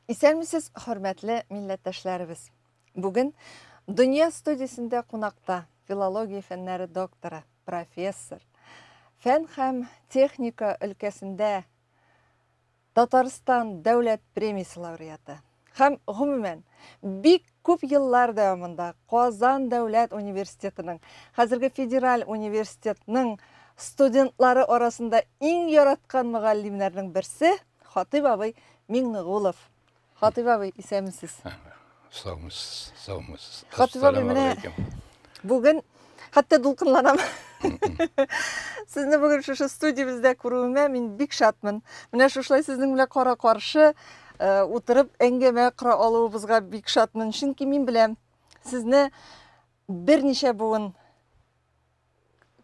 Исәнмесез, хөрмәтле милләттәшләребез! Бүген Дөнья студиясендә кунакта филология фәннәре докторы, профессор, фән һәм техника өлкәсендә Татарстан дәүләт премиясе лауреаты һәм, гомумән, бик күп еллар дәвамында Казан дәүләт университетының, хәзерге федераль университетның студентлары арасында иң яраткан мөгаллимнәрнең берсе Хатыйп абый Миңнегулов. Хатыйп абый, исәнмесез. Саумысыз, саумысыз. Хатыйп абый, менә бүген хәтта дулкынланам. Сезне бүген шушы студиябездә күрүемә мин бик шатмын. Менә шушылай сезнең белән кара-каршы э, утырып әңгәмә кора алуыбызга бик шатмын. Чөнки мин беләм, сезне берничә буын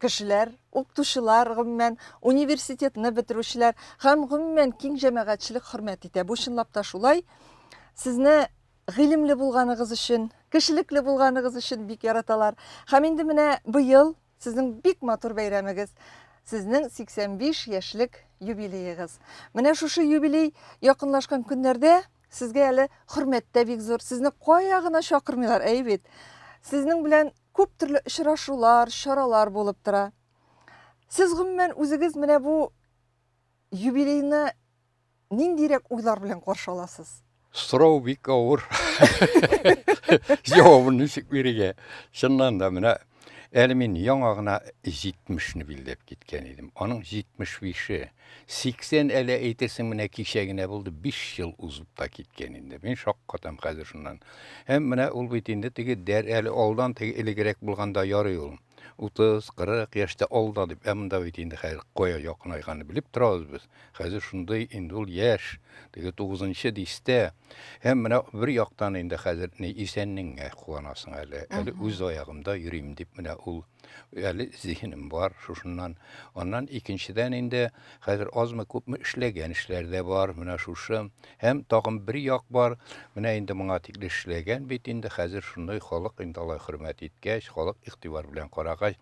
кешеләр, укытучылар, гомумән, университетны бетерүчеләр һәм гомумән киң җәмәгатьчелек хөрмәт итә. Бу чынлап та шулай. Сезне гыйлемле булганыгыз өчен, кешелекле булганыгыз өчен бик яраталар. Һәм инде менә быел сезнең бик матур бәйрәмегез, сезнең 85 яшьлек юбилеегыз. Менә шушы юбилей якынлашкан көннәрдә сезгә әле хөрмәт тә бик зур. Сезне кая гына чакырмыйлар, әй бит. Сезнең белән күп төрле очрашулар, чаралар булып тора. Сез гомумән үзегез менә бу юбилейны ниндирәк уйлар белән каршы аласыз? Сорау бик авыр. Җавабын ничек бирергә? Чыннан да менә әле мин яңа гына 70-не билгеләп киткән идем. Аның 75-е, 80 әле әйтерсең менә кичә генә булды, 5 ел узып та киткән инде. Мин шаккатам хәзер шуннан. Һәм менә ул бит инде теге дәр әле алдан теге элегрәк булганда ярый ул. 30, 40 яшьтә алда дип, ә монда бит инде хәзер кая якынайганны белеп торабыз без. Хәзер шундый инде ул яшь, теге тугызынчы дистә. Һәм менә бер яктан инде хәзер ни исәннеңә куанасың әле. Әле үз аягымда йөрим дип менә ул әле зиһенем бар шушыннан. Аннан икенчедән инде хәзер азмы-күпме эшләгән эшләр дә бар, менә шушы. Һәм тагын бер як бар, менә инде моңа тикле эшләгән бит инде, хәзер шундый халык инде алай хөрмәт иткәч, халык игътибар белән карагач,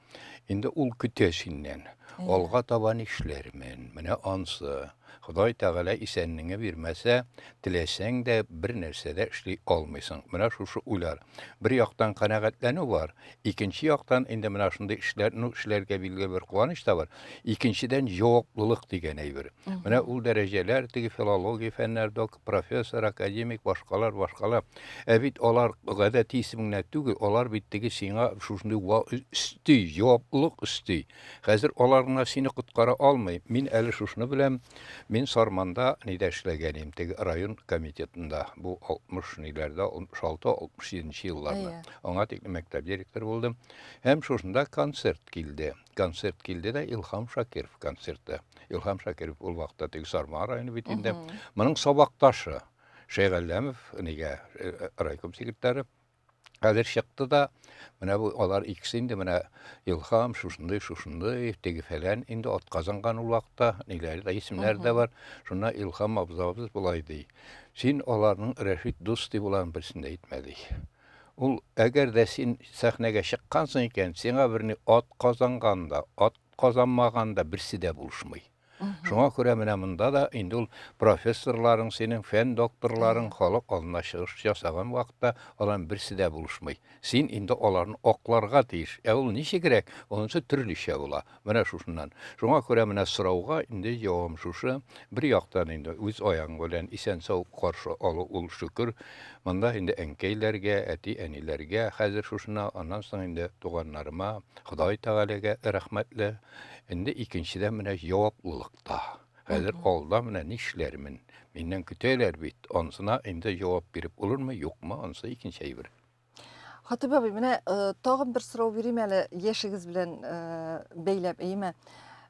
инде ул көтә синнән. Алга таба нишләрмен? Менә ансы. Ходай Тәгалә исәнлеңе бирмәсә, теләсәң дә бер нәрсә дә эшли алмыйсың. Менә шушы уйлар. Бер яктан канәгатьләнү бар, икенче яктан инде менә шундый эшләр, ну, эшләргә билгеле бер куаныч та бар. Икенчедән, җаваплылык дигән әйбер. Менә ул дәрәҗәләр, теге филология фәннәре док, профессор, академик, башкалар, башкалар. Ә бит алар гадәти исем генә түгел, алар бит теге сиңа шушындый өсти, җаваплылык өсти. Хәзер алар гына сине коткара алмый. Мин әле шушыны беләм, мин Сарманда нидә эшләгән идем, теге район комитетында, бу 60 ниләрдә, 66-67 елларда. Аңа тиклем мәктәп директоры булдым. Һәм шушында концерт килде. Концерт килде дә Илһам Шакиров концерты. Илһам Шакиров ул вакытта теге Сарман районы бит инде. Моның сабакташы Шәйгалләмов, нигә, э, э, райком секретаре. Хәзер чыкты да, менә бу алар икесе инде менә Илһам шушындый, шушындый, теге фәлән инде атказанган ул вакытта, ниләре дә, исемнәре дә бар. Шунда Илһам абзабыз болай ди. Син аларның Рәшит дус дип аларның берсен дә әйтмә ди. Ул әгәр дә син сәхнәгә чыккансың икән, сиңа берни ат казанган да, ат казанмаган да берсе дә булышмый. Шуңа күрә менә монда да инде ул профессорларың, синең фән докторларың халык алдына чыгыш ясаган вакытта аларның берсе дә булышмый. Син инде аларны акларга тиеш. Ә ул ничегрәк? Анысы төрлечә була. Менә шушыннан. Шуңа күрә менә сорауга инде җавабым шушы. Бер яктан инде үз аягың белән исән-сау каршы алу ул шөкер. Монда инде әнкәйләргә, әти-әниләргә хәзер шушына, аннан соң инде туганнарыма, Ходай Тәгаләгә рәхмәтле. Инде икенчедән менә җаваплылыкта. Хәзер алда менә нишләрмен? Миннән көтәләр бит. Анысына инде җавап биреп булырмы, юкмы, анысы икенче әйбер. Хатыйп абый, менә э, тагын бер сорау бирим әле яшегез белән э, бәйләп, әйеме?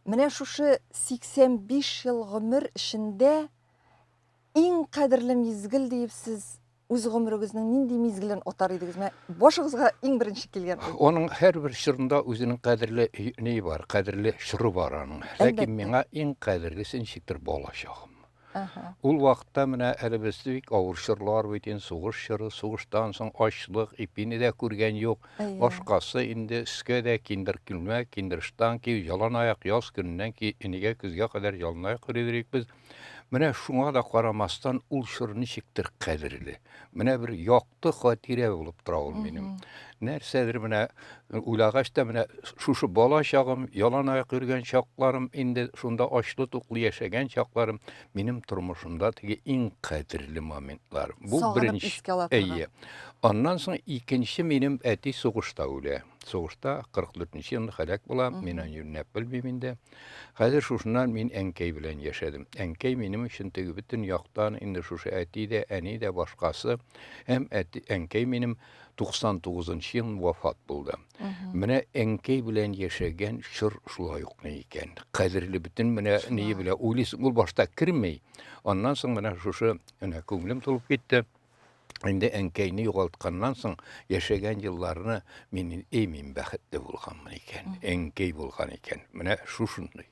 Менә шушы 85 ел гомер эчендә иң кадерле мизгел диеп сез Үз гомерегезнең нинди мизгелен атар идегез? Менә башыгызга иң беренче килгән уй. Аның һәрбер чорында үзенең кадерле ни бар, кадерле чоры бар аның. Ләкин миңа иң кадерлесе ничектер бала чагым. Ул вакытта менә әле без бик авыр чорлар бит инде, сугыш чоры, сугыштан соң ачлык, ипине дә күргән юк. Башкасы инде өскә дә киндер күлмәк, киндер ыштан кию, ялан аяк яз көненнән ки, энегә көзгә кадәр ялан аяк йөри идек без. Менә шуңа да карамастан, ул чор ничектер кадерле. Менә бер якты хатирә булып тора ул минем. Нәрсәдер менә уйлагач та менә шушы бала чагым, ялан аяк йөргән чакларым, инде шунда ачлы-туклы яшәгән чакларым минем тормышымда теге иң кадерле моментлар. Бу Сагынып беренче. искә ала торган. Әйе. Аннан соң икенче минем әти сугышта үлә. Сугышта 44 нче елны һәлак була. Мин аны юньләп белмим инде. Хәзер шушыннан мин әнкәй белән яшәдем. Әнкәй минем өчен теге бөтен яктан инде шушы әти дә, әни дә, башкасы. Һәм әти, әнкәй минем 99 нчы елны вафат булды. Менә әнкәй белән яшәгән чор шулай ук ни икән. Кадерле бөтен менә ние белән уйлыйсың, ул башта керми. Аннан соң менә шушы менә күңелем тулып китте. Инде әнкәйне югалтканнан соң яшәгән елларны мин, эй, мин бәхетле булганмын икән, әнкәй булган икән. Менә шушындый.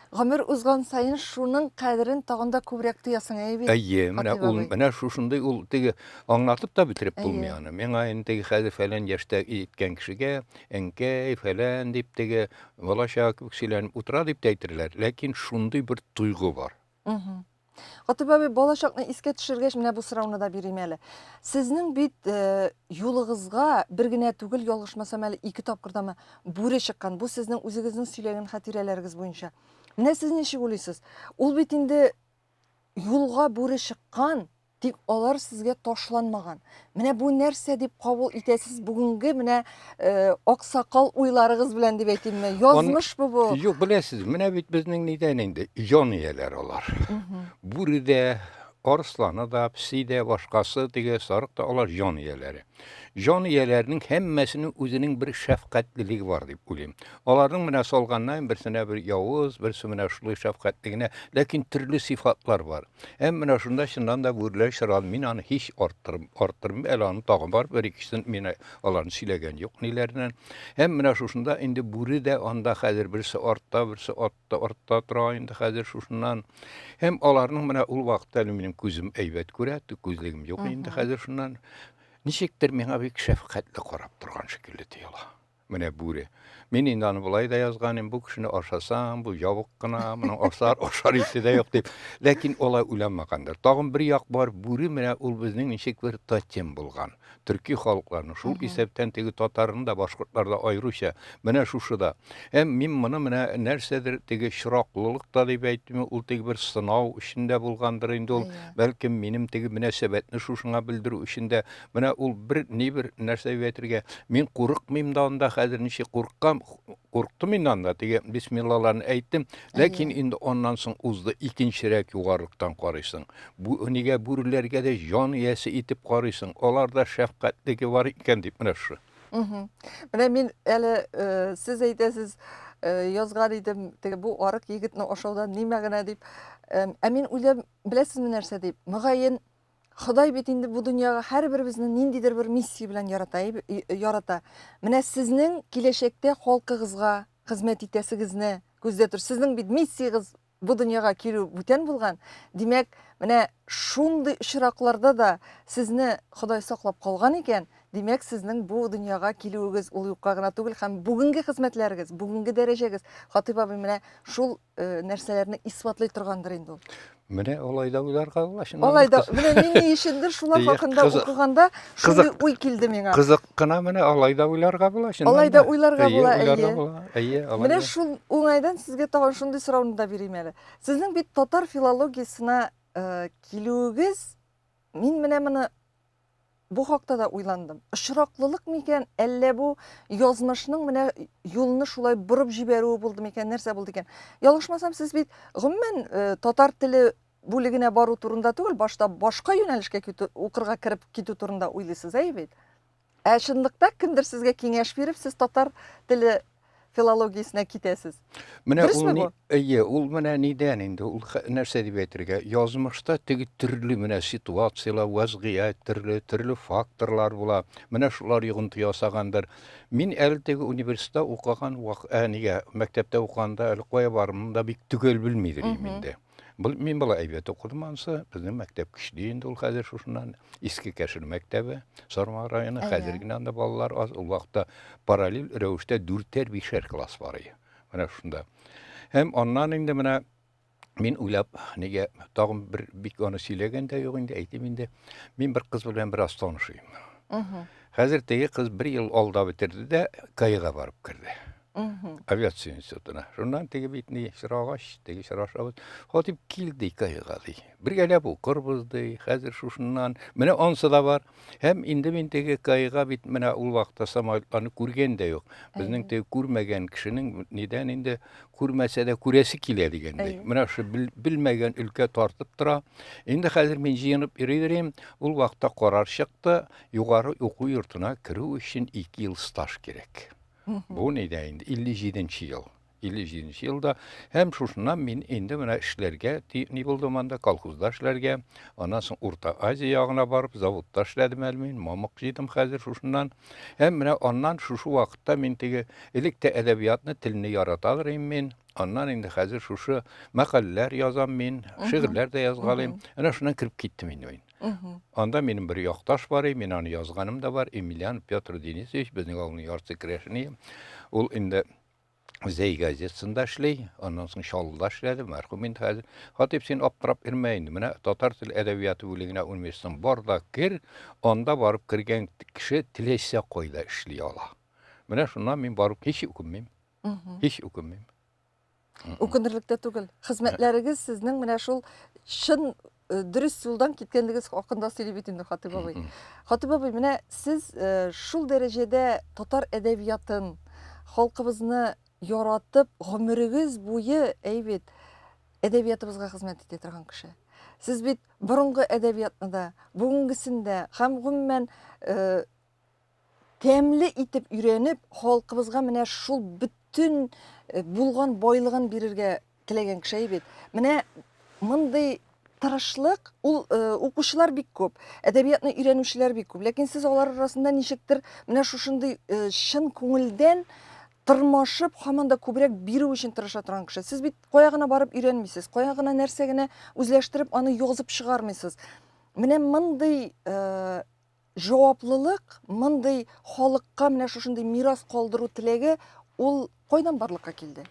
Гомер узган саен шуның кадерен тагын да күбрәк тоясың, әйе бит? Әйе, менә Хатыйп ул, абый. менә шушындый ул теге аңлатып та бетереп булмый Әйе. аны. Миңа инде теге хәзер фәлән яшьтә иткән кешегә әнкәй фәлән дип теге балача кебек сөйләнеп утыра дип тә әйтерләр. Ләкин шундый бер тойгы бар. Хатыйп абый, балачакны искә төшергәч, менә бу сорауны да бирим әле. Сезнең бит э, юлыгызга бер генә түгел, ялгышмасам әле ике тапкырдамы бүре чыккан. Бу сезнең үзегезнең сөйләгән хатирәләрегез буенча. Менә сез ничек уйлыйсыз? Ул бит инде юлга бүре чыккан, тик алар сезгә ташланмаган. Менә бу нәрсә дип кабул итәсез бүгенге менә э, аксакал уйларыгыз белән дип әйтимме? Язмыш бу бу. Юк, беләсез, менә бит безнең нидән инде җан ияләр алар. Бүре дә, арысланы да, песи дә, башкасы, теге сарык та алар җан ияләре. Җан ияләренең һәммәсенең үзенең бер шәфкатьлелеге бар дип уйлыйм. Аларның менә салганнан берсенә бер явыз, берсе менә шулай шәфкатьле генә, ләкин төрле сыйфатлар бар. Һәм менә шунда чыннан да бүреләр чырал, мин аны һич арттырым, арттырмыйм, әле аны тагын бар, бер икесен мин аларны сөйләгән юк ниләреннән. Һәм менә шушында инде бүре дә анда хәзер берсе артта, берсе атта, артта тора инде хәзер шушыннан. Һәм аларның менә ул вакытта әле минем күзем әйбәт күрә, күзлегем юк инде хәзер шуннан. Ничектер миңа бик шәфкатьле карап торган шикелле тоела. Менә бүре. Мин инде аны болай да язган идем, бу кешене ашасаң, бу ябык кына, моның ашар, ашар ите дә юк дип. Ләкин алай уйланмагандыр. Тагын бер як бар, бүре менә ул безнең ничек бер тотем булган. Төрки халыкларның, шул исәптән теге татарны да, башкортлар да аеруча, менә шушы да. Һәм мин моны менә нәрсәдер теге очраклылык та дип әйтмим, ул теге бер сынау өчен дә булгандыр инде ул. Бәлкем минем теге мөнәсәбәтне шушыңа белдерү өчен дә. Менә ул бер ни бер нәрсә дип әйтергә, мин курыкмыйм да анда хәзер ничек куркам, курктым инде анда, теге бисмиллаларны әйттем, ләкин инде аннан соң узды, икенчерәк югарылыктан карыйсың. Бу нигә бүреләргә дә җан иясе итеп карыйсың, аларда шәфкатьлеге бар икән дип менә шушы. Менә мин әле э, сез әйтәсез, э, язган идем, теге бу арык егетне ашаудан ни мәгънә дип. Ә мин уйлап, беләсезме нәрсә дип? Мөгаен, Ходай бит инде бу дөньяга һәрберебезне ниндидер бер миссия белән ярата, ярата. Менә сезнең киләчәктә халкыгызга хезмәт итәсегезне күздә тор. Сезнең бит миссиягез бу дөньяга килү бүтән булган. Димәк, менә шундый очракларда да сезне Ходай саклап калган икән, димәк, сезнең бу дөньяга килүегез ул юкка гына түгел һәм бүгенге хезмәтләрегез, бүгенге дәрәҗәгез, Хатыйп абый, менә шул э, нәрсәләрне исбатлый торгандыр инде ул. Менә алай да уйларга була чыннан. Алай да, менә мин ни өчендер шулар хакында укыганда шундый уй килде миңа. Кызык кына менә алай да уйларга була чыннан. Алай да уйларга була, әйе. Әйе, алай. Менә шул уңайдан сезгә тагын шундый сорауны да бирим әле. Сезнең бит татар филологиясенә э, килүегез, мин менә моны Бу хакта да уйландым. Очраклылык микән, әллә бу язмышның менә юлны шулай борып җибәрүе булды микән, нәрсә булды икән? Ялгышмасам, сез бит гомумән э, татар теле бүлегенә бару турында түгел, башта башка юнәлешкә китү, укырга кереп китү турында уйлыйсыз, әйе бит? Ә чынлыкта кемдер сезгә киңәш биреп, сез татар теле филологиясенә китәсез. Менә ул ни, әйе, ул менә нидән инде, ул нәрсә дип әйтергә, язмышта теге төрле менә ситуацияләр, вазгыять, төрле, төрле факторлар була. Менә шулар йогынты ясагандыр. Мин әле теге университетта укыган вак, ә, нигә, мәктәптә укыганда әле кая барымны да бик төгәл белмидер идем инде. Бу мин болай әйбәт укыдым анысы. Безнең мәктәп көчле инде ул хәзер шушыннан. Иске Кәшер мәктәбе, Сарман районы. Хәзер генә анда балалар аз. Ул вакытта параллель рәвештә дүртәр, бишәр класс бар иде. Менә шунда. Һәм аннан инде менә Мин уйлап, нигә тагын бер бик аны сөйләгән дә юк инде, әйтим инде. Мин бер кыз белән бераз танышыйм. Хәзер теге кыз бер ел алда бетерде дә КАИга барып керде. Авиация институтына. Шуннан теге бит ни сорагач, теге сорашабыз. Хатип кил ди КАИга ди. Бергәләп укырбыз ди. Хәзер шушыннан. Менә ансы да бар. Һәм инде мин теге КАИга бит менә ул вакытта самолетларны күргән дә юк. Безнең теге күрмәгән кешенең нидән инде күрмәсә дә күрәсе килә дигәндәй. Менә шу белмәгән өлкә тартып тора. Инде хәзер мин җыенып йөри йөрим. Ул вакытта карар чыкты, югары уку йортына керү өчен 2 ел стаж кирәк. Бу нидә инде 57 нче ел. 57 нче елда һәм шушыннан мин инде менә эшләргә ни булдым анда колхозда эшләргә, аннан соң Урта Азия ягына барып заводта эшләдем әле мин, мамык җыйдым хәзер шушыннан. Һәм менә аннан шушы вакытта мин теге элек тә әдәбиятны, телне яратадыр идем мин. Аннан инде хәзер шушы мәкаләләр язам мин, шигырьләр дә язгалыйм. Әнә шуннан кереп киттем инде мин. Анда минем бер якташ бар иде, мин аны язганым да бар, Емельянов Петр Денисович, безнең авылның яртысы керәшене. Ул инде Зәй газетасында эшли, аннан соң Чаллыда эшләде, мәрхүм инде хәзер. Хатип, син аптырап йөрмә инде, менә татар теле әдәбияты бүлегенә университетның бар да кер, анда барып кергән кеше теләсә кайда эшли ала. Менә шуннан мин барып һич үкенмим. Һич үкенмим. Үкенерлек тә түгел. Хезмәтләрегез сезнең менә шул чын э, дөрес юлдан киткәнлегегез хакында сөйли бит инде Хатип абый. Хатип абый, менә сез э, шул дәрәҗәдә татар әдәбиятын, халкыбызны яратып, гомерегез буе әй бит әдәбиятыбызга хезмәт итә торган кеше. Сез бит борынгы әдәбиятны да, бүгенгесен дә һәм гомумән э, тәмле итеп өйрәнеп, халкыбызга менә шул бөтен э, булган байлыгын бирергә теләгән кеше бит. Менә мондый тырышлык, ул э, укучылар бик күп, әдәбиятны өйрәнүчеләр бик күп. Ләкин сез алар арасында ничектер менә шушындый э, чын күңелдән тырмашып, һаман да күбрәк бирү өчен тырыша торган кеше. Сез бит кая гына барып өйрәнмисез, кая гына нәрсә генә үзләштереп, аны язып чыгармыйсыз. Менә мондый э, Җаваплылык, мондый халыкка менә шушындый мирас калдыру теләге ул кайдан барлыкка килде?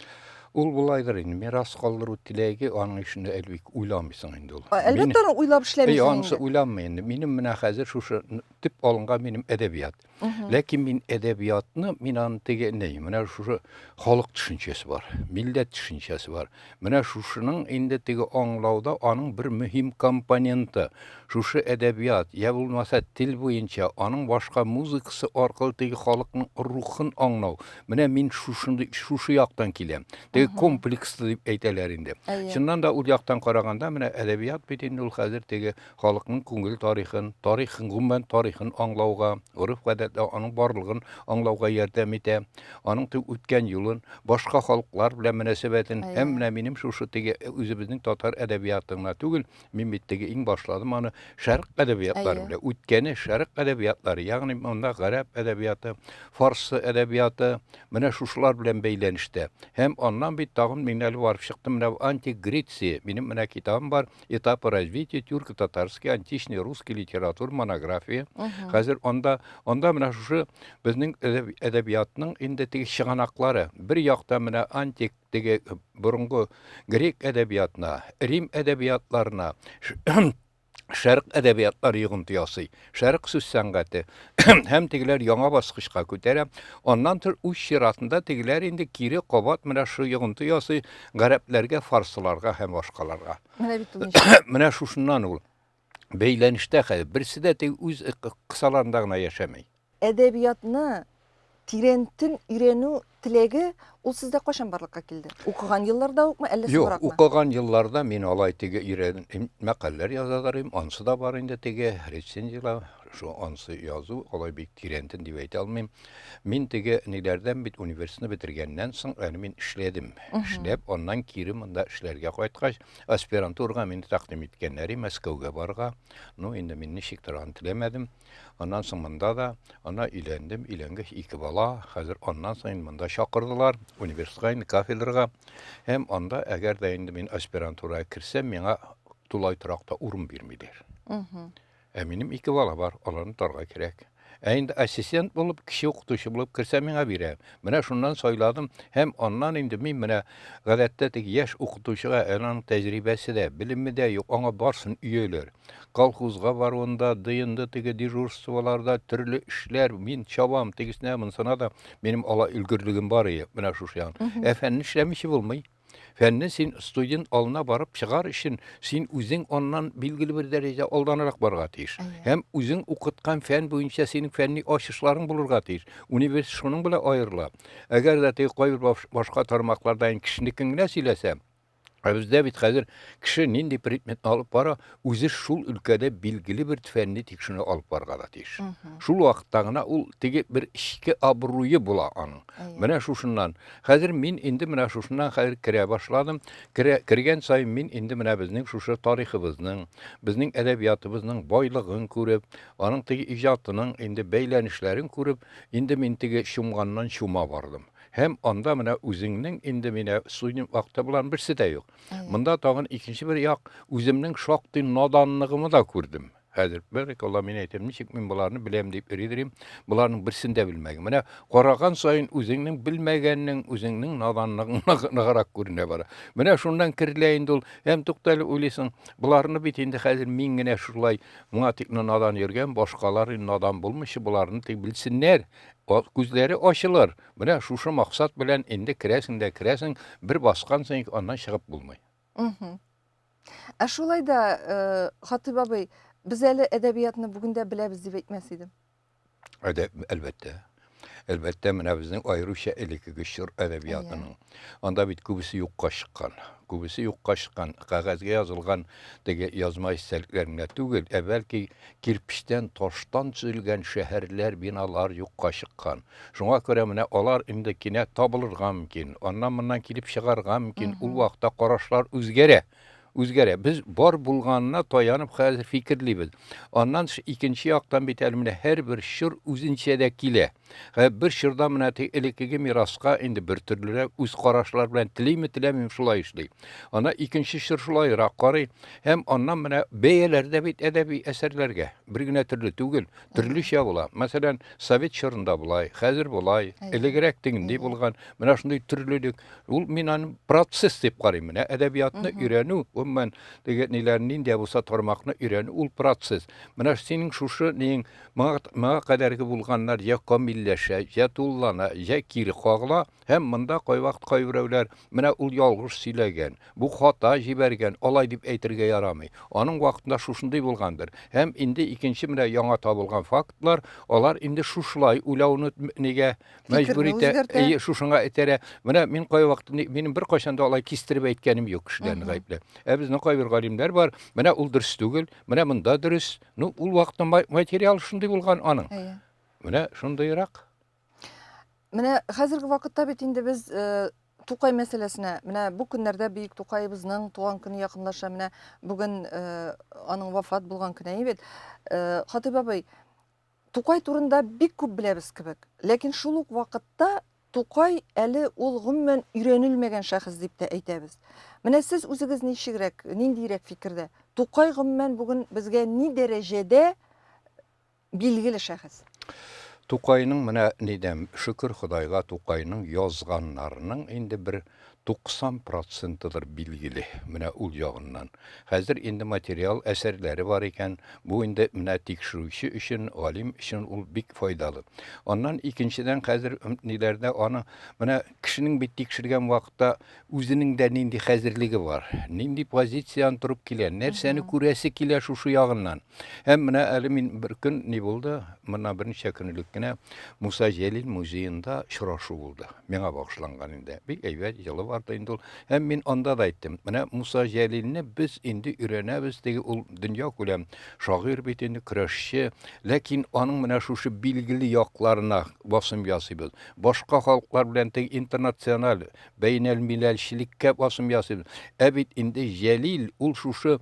Ул болайдыр инде, мирас калдыру теләге, аның өчен әле бик уйламыйсың инде ул. Әлбәттә, аны уйлап эшләмисең инде. Анысы уйланмый инде. Минем менә хәзер шушы төп алынган минем әдәбият. Ләкин мин әдәбиятны, мин аны теге ни, менә шушы халык төшенчәсе бар, милләт төшенчәсе бар. Менә шушының инде теге аңлауда аның бер мөһим компоненты, шушы әдәбият, я булмаса тел буенча, аның башка музыкасы аркылы теге халыкның рухын аңлау. Менә мин шушындый, шушы яктан киләм. Теге комплекслы дип әйтәләр инде. Чыннан да ул яктан караганда, менә әдәбият бит инде ул хәзер теге халыкның күңел тарихын, тарихын, гомумән тарихын аңлауга, гореф-гадәтләр, аның барлыгын аңлауга ярдәм итә, аның теге үткән юлын, башка халыклар белән мөнәсәбәтен һәм менә минем шушы теге үзебезнең татар әдәбияты гына түгел, мин бит теге иң башладым аны шәрык әдәбиятлары белән, үткәне шәрык әдәбиятлары, ягъни монда гарәп әдәбияты, фарсы әдәбияты, менә шушылар белән бәйләнештә. Һәм аннан бит тагын мин әле барып чыктым менә антик Греция, минем менә китабым бар, Этапы развития тюрко-татарской античной русской литературы монография. Хәзер анда, анда менә шушы безнең әдәбиятның инде теге чыганаклары. Бер якта менә антик теге борынгы грек әдәбиятына, рим әдәбиятларына, шәрык әдәбиятлары йогынты ясый. Шәрык сүз сәнгате һәм тегеләр яңа баскычка күтәрә. Аннан тор үз чиратында тегеләр инде кире кабат менә шу йогынты ясый гарәпләргә, фарсыларга һәм башкаларга. Менә бит ул ничек. Менә шушыннан ул бәйләнештә хәзер. Берсе дә теге үз кысаларында гына яшәми. Әдәбиятны тирәнтен өйрәнү теләге ул сездә кайчан барлыкка килде? Укыган елларда укмы, әллә соңракмы? Юк, укыган елларда мин алай теге өйрән мәкаләләр язадыр идем, ансы да бар инде теге рецензияләр, шул ансы язу алай бик тирәнтен дип әйтә алмыйм. Мин теге ниләрдән бит университетны бетергәннән соң әле мин эшләдем. Эшләп, аннан кире монда эшләргә кайткач, аспирантурага мине тәкъдим иткәннәр, Мәскәүгә барырга. Ну, инде мин ничектер аны теләмәдем. Аннан соң монда да, ана өйләндем, өйләнгәч ике бала, хәзер аннан соң инде монда чакырдылар, университетка инде кафедрага. Һәм анда, әгәр дә инде мин аспирантурага керсәм, миңа тулай торакта урын бирмиләр. Ә минем ике бала бар, аларны торга кирәк. Ә инде ассистент булып, кече укытучы булып керсә, миңа бирә. Менә шуннан сайладым һәм аннан инде мин менә гадәттә теге яшь укытучыга әле аның тәҗрибәсе дә, белеме дә юк, аңа барсын өяләр. Колхозга баруында, дыенды теге дежурстволарда төрле эшләр, мин чабам тегесенә, монысына да минем ала өлгерлегем бар ие, менә шушы ягын. Ә фәнне эшләмичә булмый. Фәнне син студент алына барып чыгар өчен, син үзең аннан билгеле бер дәрәҗә алданрак барырга тиеш. Һәм үзең укыткан фән буенча синең фәнни ачышларың булырга тиеш. Университет шуның белән аерыла. Әгәр дә теге кайбер башка тармакларда кешенекен генә сөйләсә, ә бездә бит хәзер кеше нинди предметны алып бара, үзе шул өлкәдә билгеле бер фәнни тикшеренү алып барырга да тиеш. Шул вакытта гына ул теге бер эчке абруе була аның. Менә шушыннан. Хәзер мин инде менә шушыннан хәзер керә башладым. Керә, кергән саен мин инде менә безнең шушы тарихыбызның, безнең әдәбиятыбызның байлыгын күреп, аның теге иҗатының инде бәйләнешләрен күреп, инде мин теге чумганнан чума бардым. Һәм анда менә үзеңнең инде менә студент вакыты белән берсе дә юк. Монда тагын икенче бер як, үземнең шактый наданлыгымы да күрдем. Хәзер бәрәкалла, мин әйтәм, ничек мин боларны беләм дип йөридерим, боларның берсен дә белмәгән. Менә караган саен үзеңнең белмәгәннең, үзеңнең наданлыгың ныграк күренә бара. Менә шуннан керелә инде ул. Һәм туктале уйлыйсың, боларны бит инде хәзер мин генә шулай моңа тикле надан йөргән, башкалар инде надан булмыйча боларны тик белсеннәр, күзләре ачылыр. Менә шушы максат белән инде керәсең дә керәсең, бер баскансың икән, аннан чыгып булмый. Ә шулай да, э, Хатыйп абый, без әле әдәбиятны бүген дә беләбез дип әйтмәс идем. Әлбәттә. Әлбәттә, менә безнең аеруча элеккеге чор әдәбиятының. Анда бит күбесе юкка чыккан. Күбесе юкка чыккан, кәгазьгә язылган теге язма истәлекләр генә түгел, ә бәлки кирпечтән, таштан төзелгән шәһәрләр, биналар юкка чыккан. Шуңа күрә менә алар инде кинәт табылырга мөмкин, аннан-моннан килеп чыгарга мөмкин. Ул вакытта карашлар үзгәрә. Үзгәрә. Без бар булганына таянып хәзер фикерлибез. Аннан тыш икенче яктан бит әле менә һәрбер чор үзенчә дә килә. Хәзер бер чорда менә теге элеккеге мираска инде бер төрлерәк үз карашлар белән телиме, теләмиме шулай эшли. Ана икенче чор шулайрак карый. Һәм аннан менә бәяләр дә бит әдәби әсәрләргә бер генә төрле түгел, төрлечә була. Мәсәлән, совет чорында болай, хәзер болай, элегрәк тегендәй булган. Менә шундый төрлелек. Ул мин аны процесс дип карыйм. Менә әдәбиятны өйрәнү, гомумән, теге ниләр нинди булса тармакны өйрәнү ул процесс. Менә синең шушы нең моңа, моңа кадәрге булганнар я камилләшә, я тулылана, я кире кагыла. Һәм монда кайвакыт кайберәүләр, менә ул ялгыш сөйләгән, бу хата җибәргән, алай дип әйтергә ярамый. Аның вакытында шушындый булгандыр. Һәм инде икенче менә яңа табылган фактлар, алар инде шушылай уйлауны нигә мәҗбүр итә, әйе, шушыңа этәрә. Менә мин кайвакыт, минем беркайчан да алай кистереп әйткәнем юк кешеләрне гаепләп. Ә безнең кайбер галимнәр бар, менә ул дөрес түгел, менә монда дөрес. Ну, ул вакытта материал шундый булган аның. Менә шундыйрак. Менә хәзерге вакытта бит инде без э, Тукай мәсьәләсенә, менә бу көннәрдә бөек Тукаебызның туган көне якынлаша, менә бүген э, аның вафат булган көне бит. Э, Хатыйп абый, Тукай турында бик күп беләбез кебек. Ләкин шул ук вакытта Тукай әле ул гомумән өйрәнелмәгән шәхес дип тә әйтәбез. Менә сез үзегез ничегрәк, ниндиерәк фикердә? Тукай гомумән бүген безгә ни дәрәҗәдә билгеле шәхес? Тукайның менә нидән, шөкер Ходайга, Тукайның язганнарының инде бер 90 процентыдыр билгеле, менә ул ягыннан. Хәзер инде материал әсәрләре бар икән, бу инде менә тикшерүче өчен, галим өчен ул бик файдалы. Аннан икенчедән хәзер ниләрдә аны менә кешенең бит тикшергән вакытта үзенең дә нинди хәзерлеге бар, нинди позициян торып килә, нәрсәне күрәсе килә шушы ягыннан. Һәм менә әле мин бер көн ни булды, моннан берничә көн элек кенә Муса Җәлил музеенда очрашу булды. Миңа багышланган инде. Бик әйбәт, җылы барды инде ул. Һәм мин анда да әйттем. Менә Муса Җәлилне без инде өйрәнәбез, теге ул дөнья күләм шагыйрь бит инде, көрәшче. Ләкин аның менә шушы билгеле якларына басым ясыйбыз. Башка халыклар белән теге интернациональ бәйнәлмиләлчелеккә басым ясыйбыз. Ә бит инде Җәлил ул шушы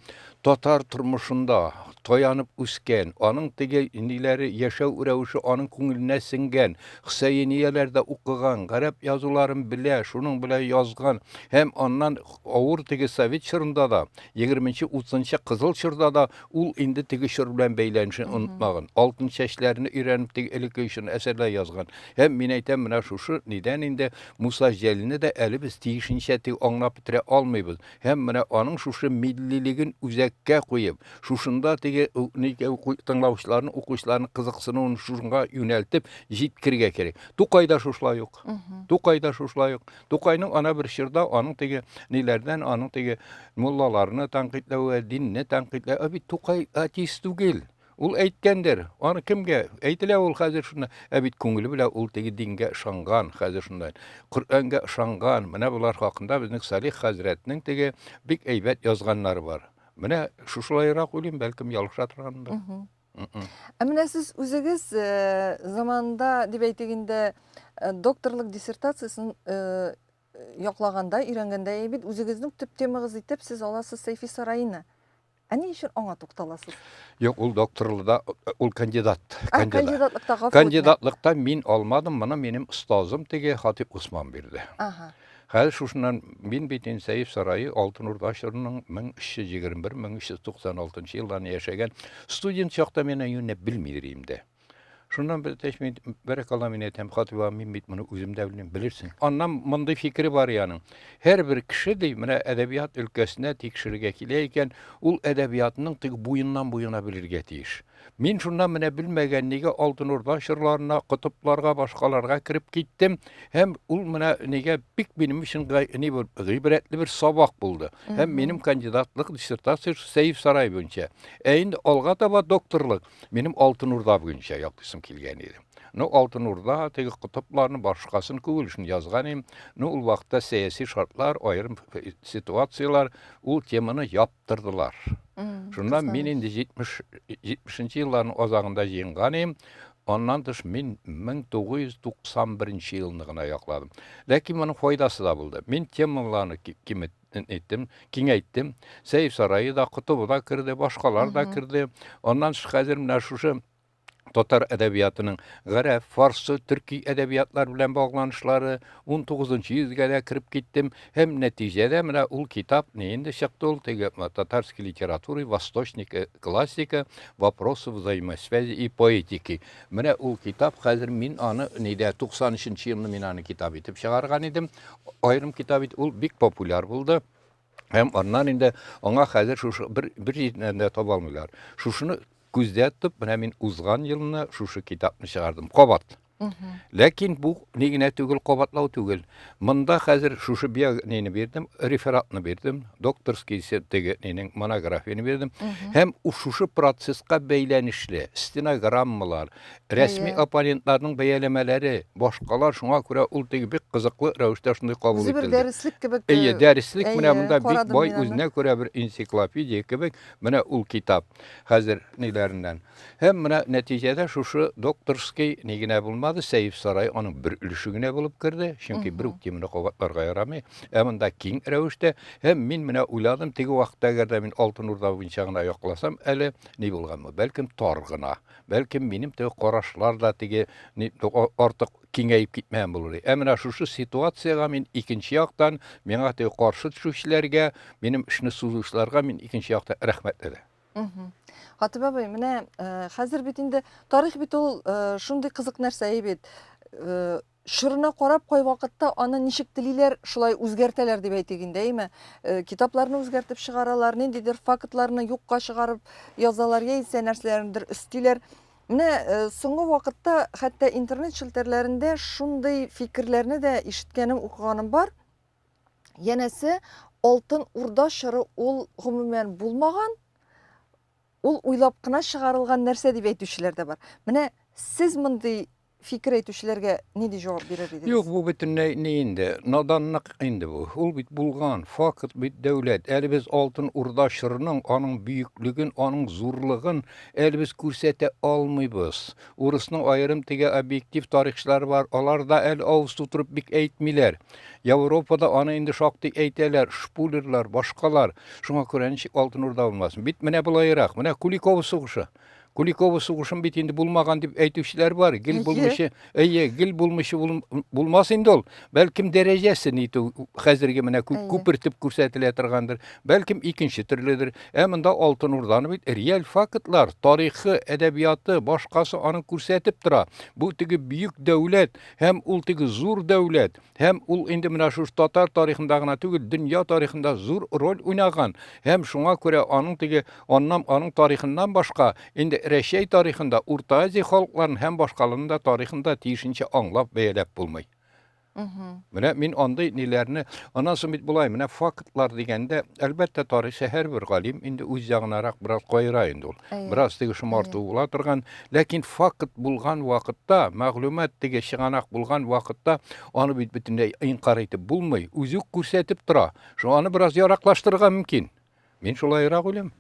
татар тормышында таянып үскән, аның теге ниләре, яшәү рәвеше аның күңеленә сеңгән, Хөсәенияләрдә укыган, гарәп язуларын белә, шуның белән язган һәм аннан авыр теге совет чорында да, егерменче, утызынчы кызыл чорда да ул инде теге чор белән бәйләнешен онытмаган. Алтын чәчләрне өйрәнеп теге элекке өчен әсәрләр язган. Һәм мин әйтәм, менә шушы нидән инде Муса Җәлилне дә әле без тиешенчә теге аңлап бетерә алмыйбыз. Һәм менә аның шушы миллилеген үзәккә куеп, шушында теге тыңлаучыларны, укучыларны кызыксынуын шушынга юнәлтеп җиткерергә кирәк. Тукай да шушылай ук. Тукай да шушылай ук. Тукайның ана бер чорда аның теге ниләрдән, аның теге муллаларны тәнкыйтьләве, динне тәнкыйтьләве, ә бит Тукай атеист түгел. Ул әйткәндер, аны кемгә? Әйтелә ул хәзер шунда. Ә бит күңеле белән ул теге дингә ышанган, хәзер шунда. Коръәнгә ышанган. Менә болар хакында безнең Салих хәзрәтнең теге бик әйбәт язганнары бар. Менә шушылайрак уйлыйм, бәлкем ялгыша торганмындыр. Ә менә сез үзегез э, заманында дип әйтик инде э, докторлык диссертациясен э, яклаганда, өйрәнгәндә бит үзегезнең төп темагыз итеп сез аласыз Сәйфи Сараины. Ә ни өчен аңа тукталасыз? Юк, ул докторлыда, ул кандидат. А, кандидатлыкта гафу Кандидатлыкта мин алмадым, моны минем остазым теге Хатип Усман бирде. Ага. Хәзер шушыннан мин бит инде Сәйф сарае Алтын Урда чорының 1321-1396 елларны яшәгән студент чакта мин юньләп белмидер инде. Шуннан бер тәш мин бәрәкалла мин әйтәм, Хатиба, мин бит моны үзем дә белмим, белерсең. Аннан мондый фикере бар аның. Һәрбер кеше ди, менә әдәбият өлкәсенә тикшерергә килә икән, ул әдәбиятның теге буеннан буена белергә тиеш. Мин шуннан менә белмәгән нигә Алтын Урда чорларына, котыпларга, башкаларга кереп киттем һәм ул менә нигә бик минем өчен ни бер гыйбрәтле бер сабак булды. Һәм минем кандидатлык диссертация Сәйф сарай буенча. Ә инде алга таба докторлык минем Алтын Урда буенча яклыйсым килгән иде. Ну, Алтын Урда, теге котыпларны, башкасын күп өлешен язган идем. Ну, ул вакытта сәяси шартлар, аерым ситуацияләр ул теманы яптырдылар. Шуннан мин инде 70 70 елларның азагында җыенган идем. Аннан тыш мин 1991 елны гына якладым. Ләкин моның файдасы да булды. Мин темаларны кимет иттем, киңәйттем. Сәйф сарае да, Котыбы да керде, башкалар да керде. Аннан тыш хәзер менә шушы татар әдәбиятының гарәп, фарсы, төрки әдәбиятлар белән багланышлары 19 йөзгә дә кереп киттем. Һәм нәтиҗәдә менә ул китап ни инде чыкты ул теге татарский литература, восточный э, классика, вопросы взаимосвязи и поэтики. Менә ул китап хәзер мин аны нидә 93 елны мин аны китап итеп чыгарган идем. Аерым китап итеп ул бик популяр булды. Һәм аннан инде аңа хәзер шушы бер бер җирдән дә таба алмыйлар. Шушыны күздә тотып, менә мин узган елны шушы китапны чыгардым. Кабат. Ләкин бу ни генә түгел, кабатлау түгел. Монда хәзер шушы нини бирдем, рефератны бирдем, докторский теге нинең монографияне бирдем. Һәм шушы процесска бәйләнешле стенограммалар, рәсми оппонентларның бәяләмәләре, башкалар, шуңа күрә ул теге бик кызыклы рәвештә шундый кабул ителде. Үзе бер дәреслек кебек. Әйе, дәреслек менә монда бик бай үзенә күрә бер энциклопедия кебек, менә ул китап хәзер ниләреннән. Һәм менә нәтиҗәдә шушы докторский ни генә булмады, Сәйф сарае аның бер өлеше генә булып керде, чөнки бер үк теманы кабатларга ярамый. Ә монда киң рәвештә һәм мин менә уйладым, теге вакытта әгәр дә мин Алтын Урда буенча гына якласам, әле ни булганмы? Бәлкем тар гына, бәлкем минем теге карашлар да теге артык киңәеп китмәгән булыр. Ә менә шушы ситуациягә мин икенче яктан, миңа теге каршы төшүчеләргә, минем эшне сузучыларга мин икенче яктан рәхмәтле дә. Хатип абый, менә э, хәзер бит инде тарих бит ул э, шундый кызык нәрсә бит. Э, чорына карап кайвакытта аны ничек телиләр, шулай үзгәртәләр дип әйтик инде, әйме? Китапларны үзгәртеп чыгаралар, ниндидер фактларны юкка чыгарып язалар, яисә нәрсәләрнедер өстиләр. Менә соңгы вакытта хәтта интернет челтәрләрендә шундый фикерләрне дә ишеткәнем, укыганым бар. Янәсе, Алтын Урда чоры ул гомумән булмаган, ул уйлап кына чыгарылган нәрсә дип әйтүчеләр дә бар. Менә сез мондый фикер әйтүчеләргә нинди җавап бирер идегез? Юк, бу бөтенләй ни инде, наданлык инде бу. Ул бит булган, факт бит дәүләт. Әле без Алтын Урда чорының, аның бөеклеген, аның зурлыгын әле без күрсәтә алмыйбыз. Урысның аерым теге объектив тарихчылары бар, алар да әле авыз тутырып бик әйтмиләр. Европада аны инде шактый әйтәләр, Шпулерлар, башкалар. Шуңа күрә ничек Алтын Урда булмасын? Бит менә болайрак, менә Куликово сугышы. Куликово сугышын бит инде булмаган дип әйтүчеләр бар. Гел булмыйча, әйе, гел булмыйча булмас инде ул. Бәлкем дәрәҗәсе нитү хәзерге менә күпертеп күрсәтелә торгандыр. Бәлкем икенче төрледер. Ә монда Алтын Урданы бит реаль фактлар, тарихы, әдәбияты, башкасы аны күрсәтеп тора. Бу теге бөек дәүләт һәм ул теге зур дәүләт. Һәм ул инде менә шушы татар тарихында гына түгел, дөнья тарихында зур роль уйнаган. Һәм шуңа күрә аның теге аннан аның тарихыннан башка инде Рәчәй тарихында, Урта Азия халыкларын һәм башкаларның да тарихын да тиешенчә аңлап, бәяләп булмый. Менә мин андый ниләрне, аннан соң бит болай, менә фактлар дигәндә, әлбәттә, тарихчы һәрбер галим инде үз ягынарак бераз каера инде ул. Бераз теге шомарту була торган, ләкин факт булган вакытта, мәгълүмат теге чыганак булган вакытта аны бит бөтенләй инкарь итеп булмый, үзе үк күрсәтеп тора. Шуңа аны бераз яраклаштырырга мөмкин. Мин шулайрак уйлыйм.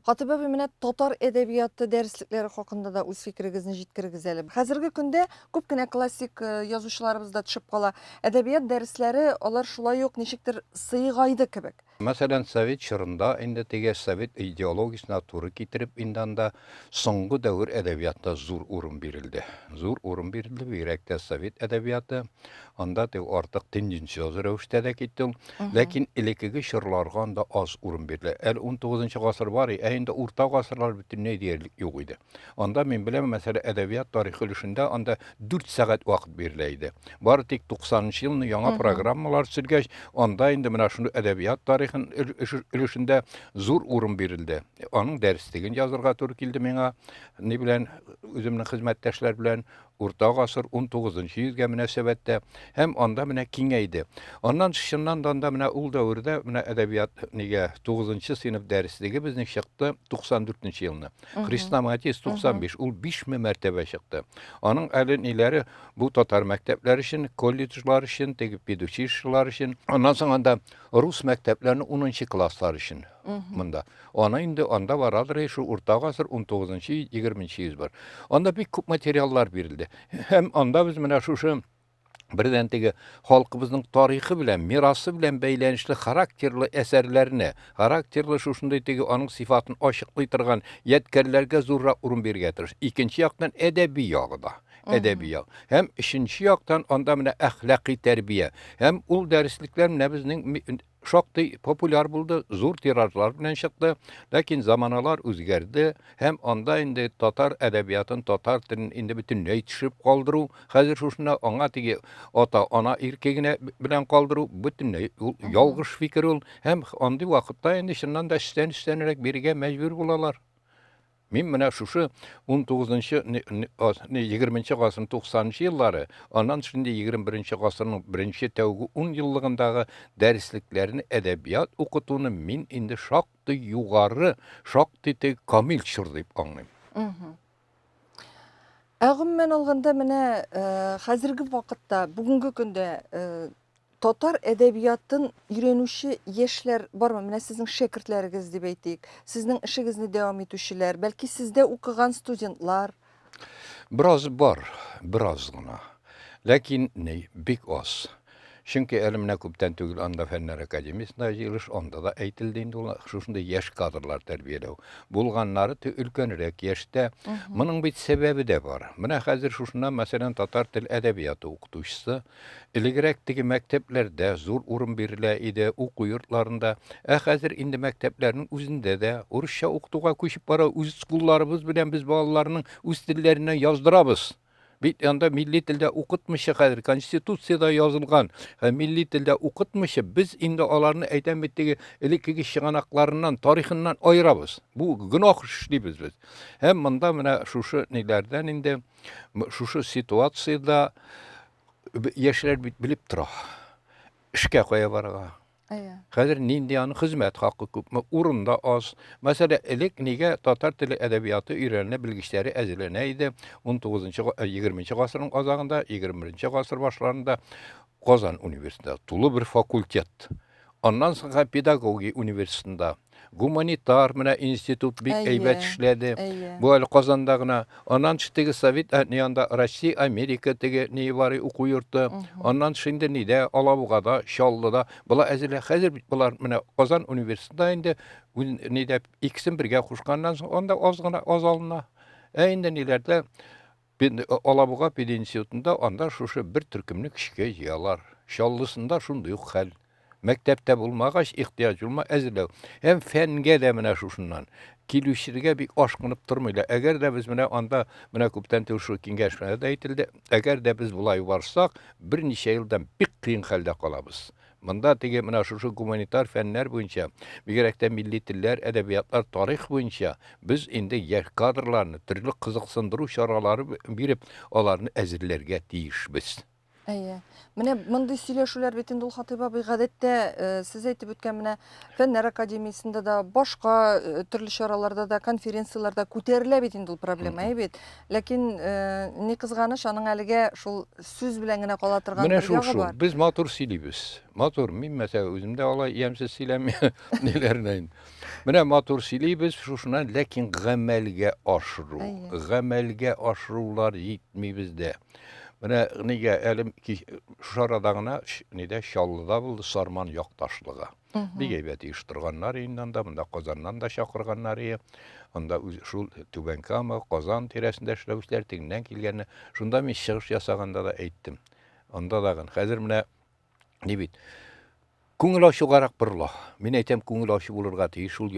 Хатыйп абый, менә татар әдәбияты дәреслекләре хакында да үз фикерегезне җиткерегез әле. Хәзерге көндә күп кенә классик э, язучыларыбыз да төшеп кала. Әдәбият дәресләре алар шулай ук ничектер сыегайды кебек. Мәсәлән, совет чорында инде теге совет идеологиясенә туры китереп инде анда соңгы дәвер әдәбиятына зур урын бирелде. Зур урын бирелде, бигрәк тә совет әдәбияты. Анда теге артык тенденциоз рәвештә дә китте ул. Ләкин элеккеге чорларга анда аз урын бирелә. Әле 19 гасыр бар, ә инде урта гасырлар бөтенләй диярлек юк иде. Анда мин беләм, мәсәлән, әдәбият тарихы өлешендә анда 4 сәгать вакыт бирелә иде. Бары тик 90 нчы елны яңа программалар төзелгәч, анда инде менә шуны әдәбият тарихын өлешендә зур урын бирелде. Аның дәреслеген язырга туры килде миңа, ни белән, үземнең хезмәттәшләр белән урта гасыр 19 йөзгә мөнәсәбәттә һәм анда менә киңәйде. Аннан чыннан да анда менә ул дәвердә менә әдәбият нигә 9 сыйныф дәреслеге безнең чыкты 94 елны. Хрестоматия 95 ул 5000 мәртәбә чыкты. Аның әле ниләре бу татар мәктәпләре өчен, колледжлар өчен, теге педучилищелар өчен. Аннан соң анда рус мәктәпләренең 10 класслар өчен монда. Аны инде анда барадыр шу урта гасыр 19-нчы, 20 йөз бар. Анда бик күп материаллар бирелде. Һәм анда без менә шушы бердән теге халкыбызның тарихы белән, мирасы белән бәйләнешле характерлы әсәрләрне, характерлы шушындый теге аның сыйфатын ачыклый торган ядкәрләргә зуррак урын бирергә тырыш. Икенче яктан әдәби ягы да, әдәби як. Һәм өченче яктан анда менә әхлакый тәрбия. Һәм ул дәреслекләр менә безнең шактый популяр булды, зур тиражлар белән чыкты. Ләкин заманалар үзгәрде һәм анда инде татар әдәбиятын, татар телен инде бөтенләй төшереп калдыру, хәзер шушында аңа теге ата-ана ирке генә белән калдыру бөтенләй ул ялгыш фикер ул. Һәм андый вакытта инде чыннан да өстән-өстәнрәк бирергә мәҗбүр булалар. Мин менә шушы 19-нчы, 20-нче гасырның 90-нчы еллары, аннан соң инде 21-нче гасырның беренче тәүге ун еллыгындагы дәреслекләрне әдәбият укытуны мин инде шактый югары, шактый теге камил чор дип аңлыйм. Ә гомумән алганда менә э, хәзерге вакытта, бүгенге көндә э, Татар әдәбиятын өйрәнүче яшьләр бармы? Менә сезнең шәкертләрегез дип әйтик, сезнең эшегезне дәвам итүчеләр, бәлки сездә укыган студентлар? Бераз бар, бераз гына. Ләкин ни, бик аз. Чөнки әле менә күптән түгел анда Фәннәр академиясендә җыелыш, анда да әйтелде инде ул, шушындый яшь кадрлар тәрбияләү. Булганнары өлкәнрәк яшьтә. Моның бит сәбәбе дә бар. Менә хәзер шушында, мәсәлән, татар тел әдәбияты укытучысы Элегрәк теге мәктәпләрдә зур урын бирелә иде, уку йортларында. Ә хәзер инде мәктәпләрнең үзендә дә урысча укытуга күчеп бара. Үз кулларыбыз белән без балаларның үз телләренә яздырабыз. Бит анда милли телдә укытмыйча хәзер Конституциядә язылган милли телдә укытмыйча без инде аларны әйтәм бит теге элеккеге чыганакларыннан, тарихыннан аерабыз. Бу гөнаһ эшлибез без. Һәм монда менә шушы ниләрдән инде Шушы ситуациядә яшьләр бит белеп тора. Эшкә кая барырга? Әйе. Хәзер нинди аның хезмәт хакы күпме, урын да аз. Мәсәлән, элек нигә татар теле әдәбияты өйрәнә белгечләре әзерләнә иде 19 20 гасырның азагында, 21 гасыр башларында Казан университетында тулы бер факультет. Аннан соң педагогия университетында гуманитар менә институт бик әйбәт эшләде. Бу әле Казанда гына. Аннан тыш теге Совет ни анда Россия, Америка теге ни бар уку йорты. Аннан тыш инде нидә Алабугада, Чаллыда. Була әзерлә. Хәзер бит болар менә Казан университетында инде нидә икесен бергә кушканнан соң анда аз гына аз алына. Ә инде ниләрдә Алабуга пединститутында анда шушы бер төркемне көчкә җыялар. Чаллысында шундый ук хәл. Мәктәптә булмагач, ихтыяҗ булма әзерләү. Һәм фәнгә дә менә шушыннан. Килүчеләргә бик ашкынып тормыйлар. Әгәр дә без менә анда, менә күптән түгел шул киңәшмәдә дә әйтелде, әгәр дә без болай барсак, берничә елдан бик кыен хәлдә калабыз. Монда теге менә шушы гуманитар фәннәр буенча, бигрәк тә милли телләр, әдәбиятлар, тарих буенча без инде яшь кадрларны төрле кызыксындыру чаралары биреп, аларны әзерләргә тиешбез. Әйе. Менә мондый сөйләшүләр бит инде ул Хатыйп абый гадәттә э, сез әйтеп үткән менә Фәннәр академиясендә дә, башка э, төрле чараларда да, конференцияләрдә күтәрелә бит инде ул проблема, әйе бит. Ләкин э, ни кызганыч, аның әлегә шул сүз белән генә кала торган Менә бер шул ягы шул. бар. Без матур сөйлибез. Матур. Мин мәсәлән үзем дә алай ямьсез сөйләмим. Ниләренә инде. Менә матур сөйлибез шушыннан, ләкин гамәлгә ашыру, гамәлгә ашырулар җитми бездә. Менә нигә әле шушы арада гына нидә Чаллыда булды Сарман якташлыгы. Бик әйбәт оештырганнар инде анда, монда Казаннан да чакырганнар ие. Анда шул Түбән Кама, Казан тирәсендә эшләүчеләр тегеннән килгәнне. Шунда мин чыгыш ясаганда да әйттем. Анда дагын хәзер менә ни бит Күңел ачугарак борыла. Мин әйтәм, күңел ачу булырга тиеш ул,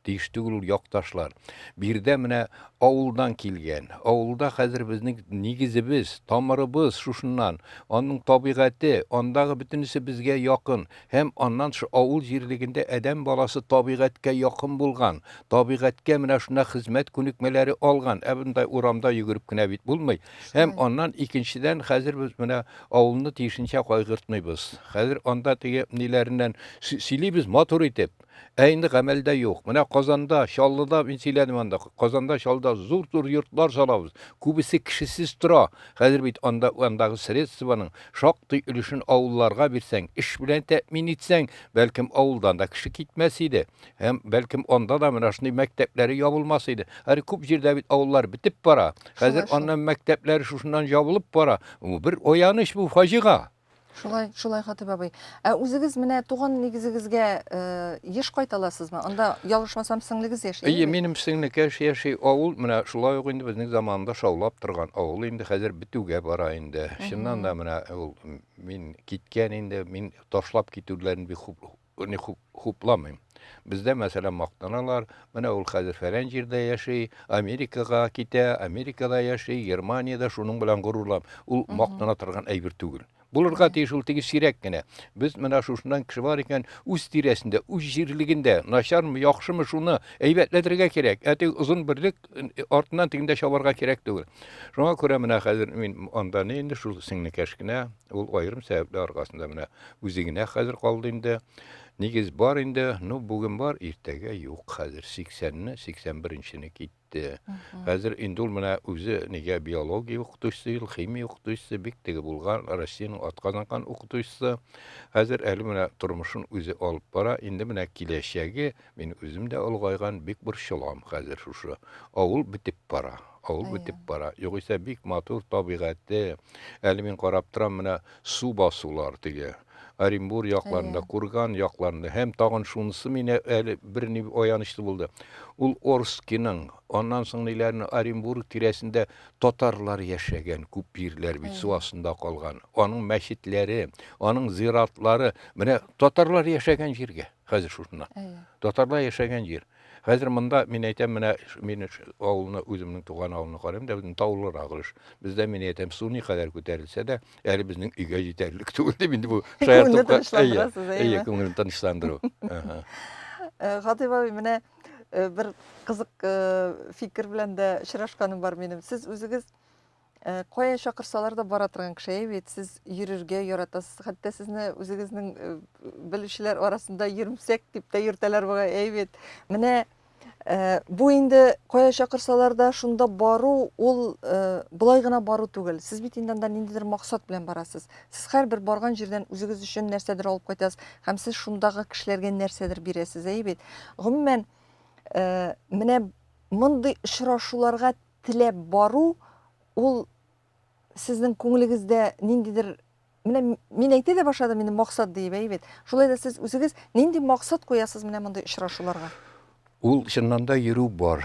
тиеш түгел ул якташлар. Биредә менә авылдан килгән. Авылда хәзер безнең нигезебез, тамырыбыз шушыннан. Аның табигате, андагы бөтенесе безгә якын. Һәм аннан тыш авыл җирлегендә адәм баласы табигатькә якын булган. Табигатькә менә шунда хезмәт күнекмәләре алган. Ә монда урамда йөгереп кенә бит булмый. Һәм аннан икенчедән хәзер без менә Авылны тиешенчә кайгыртмыйбыз. Хәзер анда теге ниләреннән сөйлибез матур итеп. Ә инде гамәлдә юк. Менә Казанда, Чаллыда мин сөйләдем анда. Казанда, Чаллыда зур-зур йортлар салабыз. Күбесе кешесез тора. Хәзер бит анда андагы средствоның шактый өлешен авылларга бирсәң, эш белән тәэмин итсәң, бәлкем авылдан да кеше китмәс иде. Һәм бәлкем анда да менә шундый мәктәпләре ябылмас иде. Хәзер күп җирдә бит авыллар бетеп бара. Хәзер аннан мәктәпләре шушыннан ябылып бара. Бу бер аяныч бу фаҗига. Шулай, шулай Хатыйп абый. Ә үзегез менә туган нигезегезгә э, еш кайта аласызмы? Анда ялгышмасам сеңлегез яши. Әйе, минем сеңлекәш яши. Авыл менә шулай ук инде безнең заманында шаулап торган авыл инде хәзер бетүгә бара инде. Чыннан да менә ул мин киткән инде, мин ташлап китүләрен бик хуп не хупламыйм. Бездә, мәсәлән, мактаналар, менә ул хәзер фәлән җирдә яши, Америкага китә, Америкада яши, Германиядә, шуның белән горурлап. Ул мактана торган әйбер түгел. Булырга тиеш ул теге сирәк кенә. Без менә шушыннан кеше бар икән, үз тирәсендә, үз җирлегендә, начармы, яхшымы шуны әйбәтләтергә кирәк. Ә теге озын берлек артыннан тегендә чабарга кирәк түгел. Шуңа күрә менә хәзер мин анда ни инде шул сеңнекәш кенә, ул аерым сәбәпләр аркасында менә Үзе генә хәзер калды инде. Нигез бар инде, ну, бүген бар, иртәгә юк хәзер. 80-не, 81-нчене китте. Хәзер инде ул менә үзе нигә биология укытучысы, ел химия укытучысы, бик теге булган, Россиянең атказанган укытучысы. Хәзер әле менә тормышын үзе алып бара. Инде менә киләчәге, мин үзем дә олыгайган, бик борчылам хәзер шушы. Авыл бетеп бара. Авыл бетеп бара. Югыйсә бик матур табигате. Әле мин карап торам, менә су басулар теге Оренбур якларында, Курган якларында һәм тагын шунысы мине әле бер ни аянычлы булды. Ул Орскиның, аннан соң ниләрне Оренбург тирәсендә татарлар яшәгән күп җирләр бит су астында калган. Аның мәчетләре, аның зиратлары менә татарлар яшәгән җиргә хәзер шушында. Татарлар яшәгән җир. Хәзер монда мин әйтәм, менә мин авылны, үземнең туган авылны карыйм да, безнең таулырак өлеш. Бездә мин әйтәм, су никадәр күтәрелсә дә, әле безнең өйгә җитәрлек түгел дип инде бу шаяртып. Әйе, әйе, күңелне тынычландыру. Э, Хатыйп абый, менә э, бер кызык э, фикер белән дә очрашканым бар минем. Сез үзегез. Э, кая чакырсалар да бара торган кеше, әйе бит, сез йөрергә яратасыз. Хәтта сезне үзегезнең э, белүчеләр арасында йөремсәк дип тә йөртәләр бугай, әйе бит. Менә э, бу инде кая чакырсалар да шунда бару ул болай гына бару түгел. Сез бит инде анда ниндидер максат белән барасыз. Сез һәрбер барган җирдән үзегез өчен нәрсәдер алып кайтасыз һәм сез шундагы кешеләргә нәрсәдер бирәсез, әйе бит. Гомумән, менә мондый очрашуларга теләп бару ул сезнең күңелегездә ниндидер менә мин әйтә дә башладым инде максат диеп, әйе бит. Шулай да сез үзегез нинди максат куясыз менә мондый очрашуларга? Ул чыннан да йөрү бар.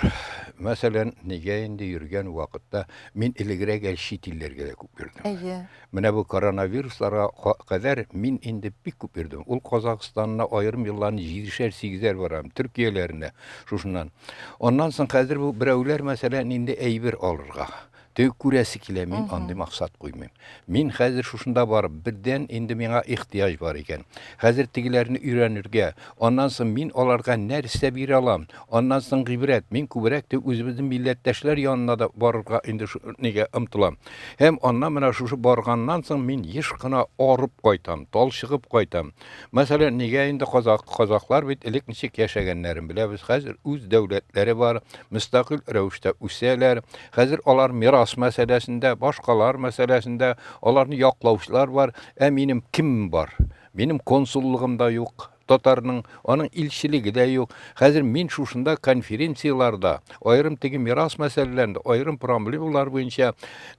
Мәсәлән, нигә инде йөргән вакытта мин элегрәк әле чит илләргә дә күп йөрдем. Әйе. Менә бу коронавирусларга кадәр мин инде бик күп йөрдем. Ул Казахстанына аерым елларны җидешәр, сигезәр барам, Төркияләренә шушыннан. Аннан соң хәзер бу берәүләр, мәсәлән, инде әйбер алырга. Теге күрәсе килә, мин андый максат куймыйм. Мин хәзер шушында барып, бердән инде миңа ихтыяҗ бар икән. Хәзер тегеләрне өйрәнергә, аннан соң мин аларга нәрсә бирә алам, аннан соң гыйбрәт, мин күбрәк те үзебезнең милләттәшләр янына да барырга инде нигә омтылам. Һәм аннан менә шушы барганнан соң мин еш кына арып кайтам, талчыгып кайтам. Мәсәлән, нигә инде казак, казаклар бит элек ничек яшәгәннәрен беләбез. Хәзер үз дәүләтләре бар, мөстәкыйль рәвештә үсәләр. Хәзер алар мирас мәсьәләсендә, башкалар мәсьәләсендә аларны яклаучылар бар. Ә минем кем бар? Минем консуллыгым да юк татарның, аның илчелеге дә юк. Хәзер мин шушында конференцияләрдә, аерым теге мирас мәсьәләләрендә, аерым проблемалар буенча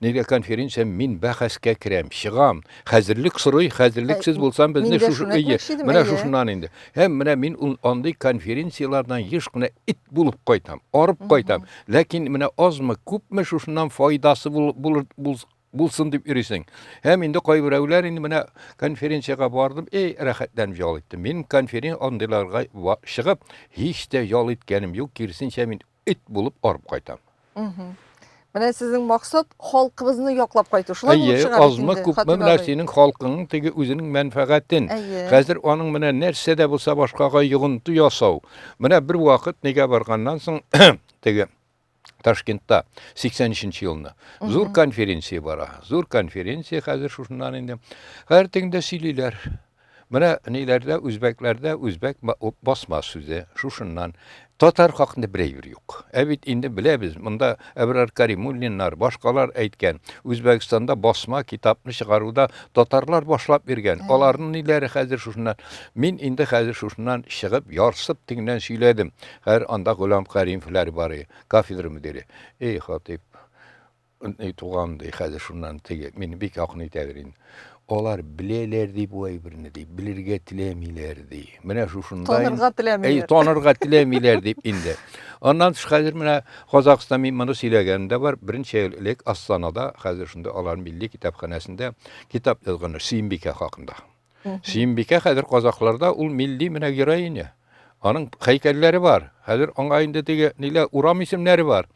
нигә конференция мин бәхәскә керәм, чыгам. Хәзерлек сорый, хәзерлексез булсам безне шушы әйе, менә шушыннан инде. Һәм менә мин ул андый конференцияләрдән еш кына эт булып кайтам, арып кайтам. Ләкин менә азмы, күпме шушыннан файдасы булыр, булсын дип йөрисең. Һәм инде кайберәүләр инде менә конференциягә бардым, эй, рәхәтләнеп ял иттем. Мин конферен андыйларга чыгып, һич тә ял иткәнем юк, киресенчә мин эт булып арып кайтам. Менә сезнең максат халкыбызны яклап кайту. Шулай булып чыга бит инде. Азмы күпме менә синең халкыңның теге үзенең мәнфәгатен. Хәзер аның менә нәрсә дә булса башкага йогынты ясау. Менә бер вакыт нигә барганнан соң теге Ташкентта 83 елны зур конференция бара. Зур конференция хәзер шушыннан инде. Хәзер тегендә сөйлиләр. Менә ниләрдә, үзбәкләрдә үзбәк басма сүзе шушыннан. Татар хакында бер әйбер юк. Ә бит инде беләбез, монда Әбрар Каримуллиннар, башкалар әйткән, Үзбәкстанда басма китапны чыгаруда татарлар башлап биргән. Аларның ниләре хәзер шушыннан. Мин инде хәзер шушыннан чыгып, ярсып тегеннән сөйләдем. Хәзер анда Голам Каримовлар бар, кафедра мөдире. Эй, Хатыйп, Эй, туган, ди, хәзер шуннан теге, мине бик якын итәдер инде. Алар беләләр, ди, бу әйберне, ди, белергә теләмиләр, ди. Менә шушында Танырга теләмиләр. Әй, танырга теләмиләр, дип инде. Аннан тыш хәзер менә Казахстан, мин моны сөйләгәнем дә бар, берничә ел элек Астанада, хәзер шунда алар милли китапханәсендә китап язганнар Сөембикә хакында. Сөембикә хәзер казахларда ул милли менә героиня. Аның һәйкәлләре бар. Хәзер аңа инде теге ниләр урам исемнәре бар.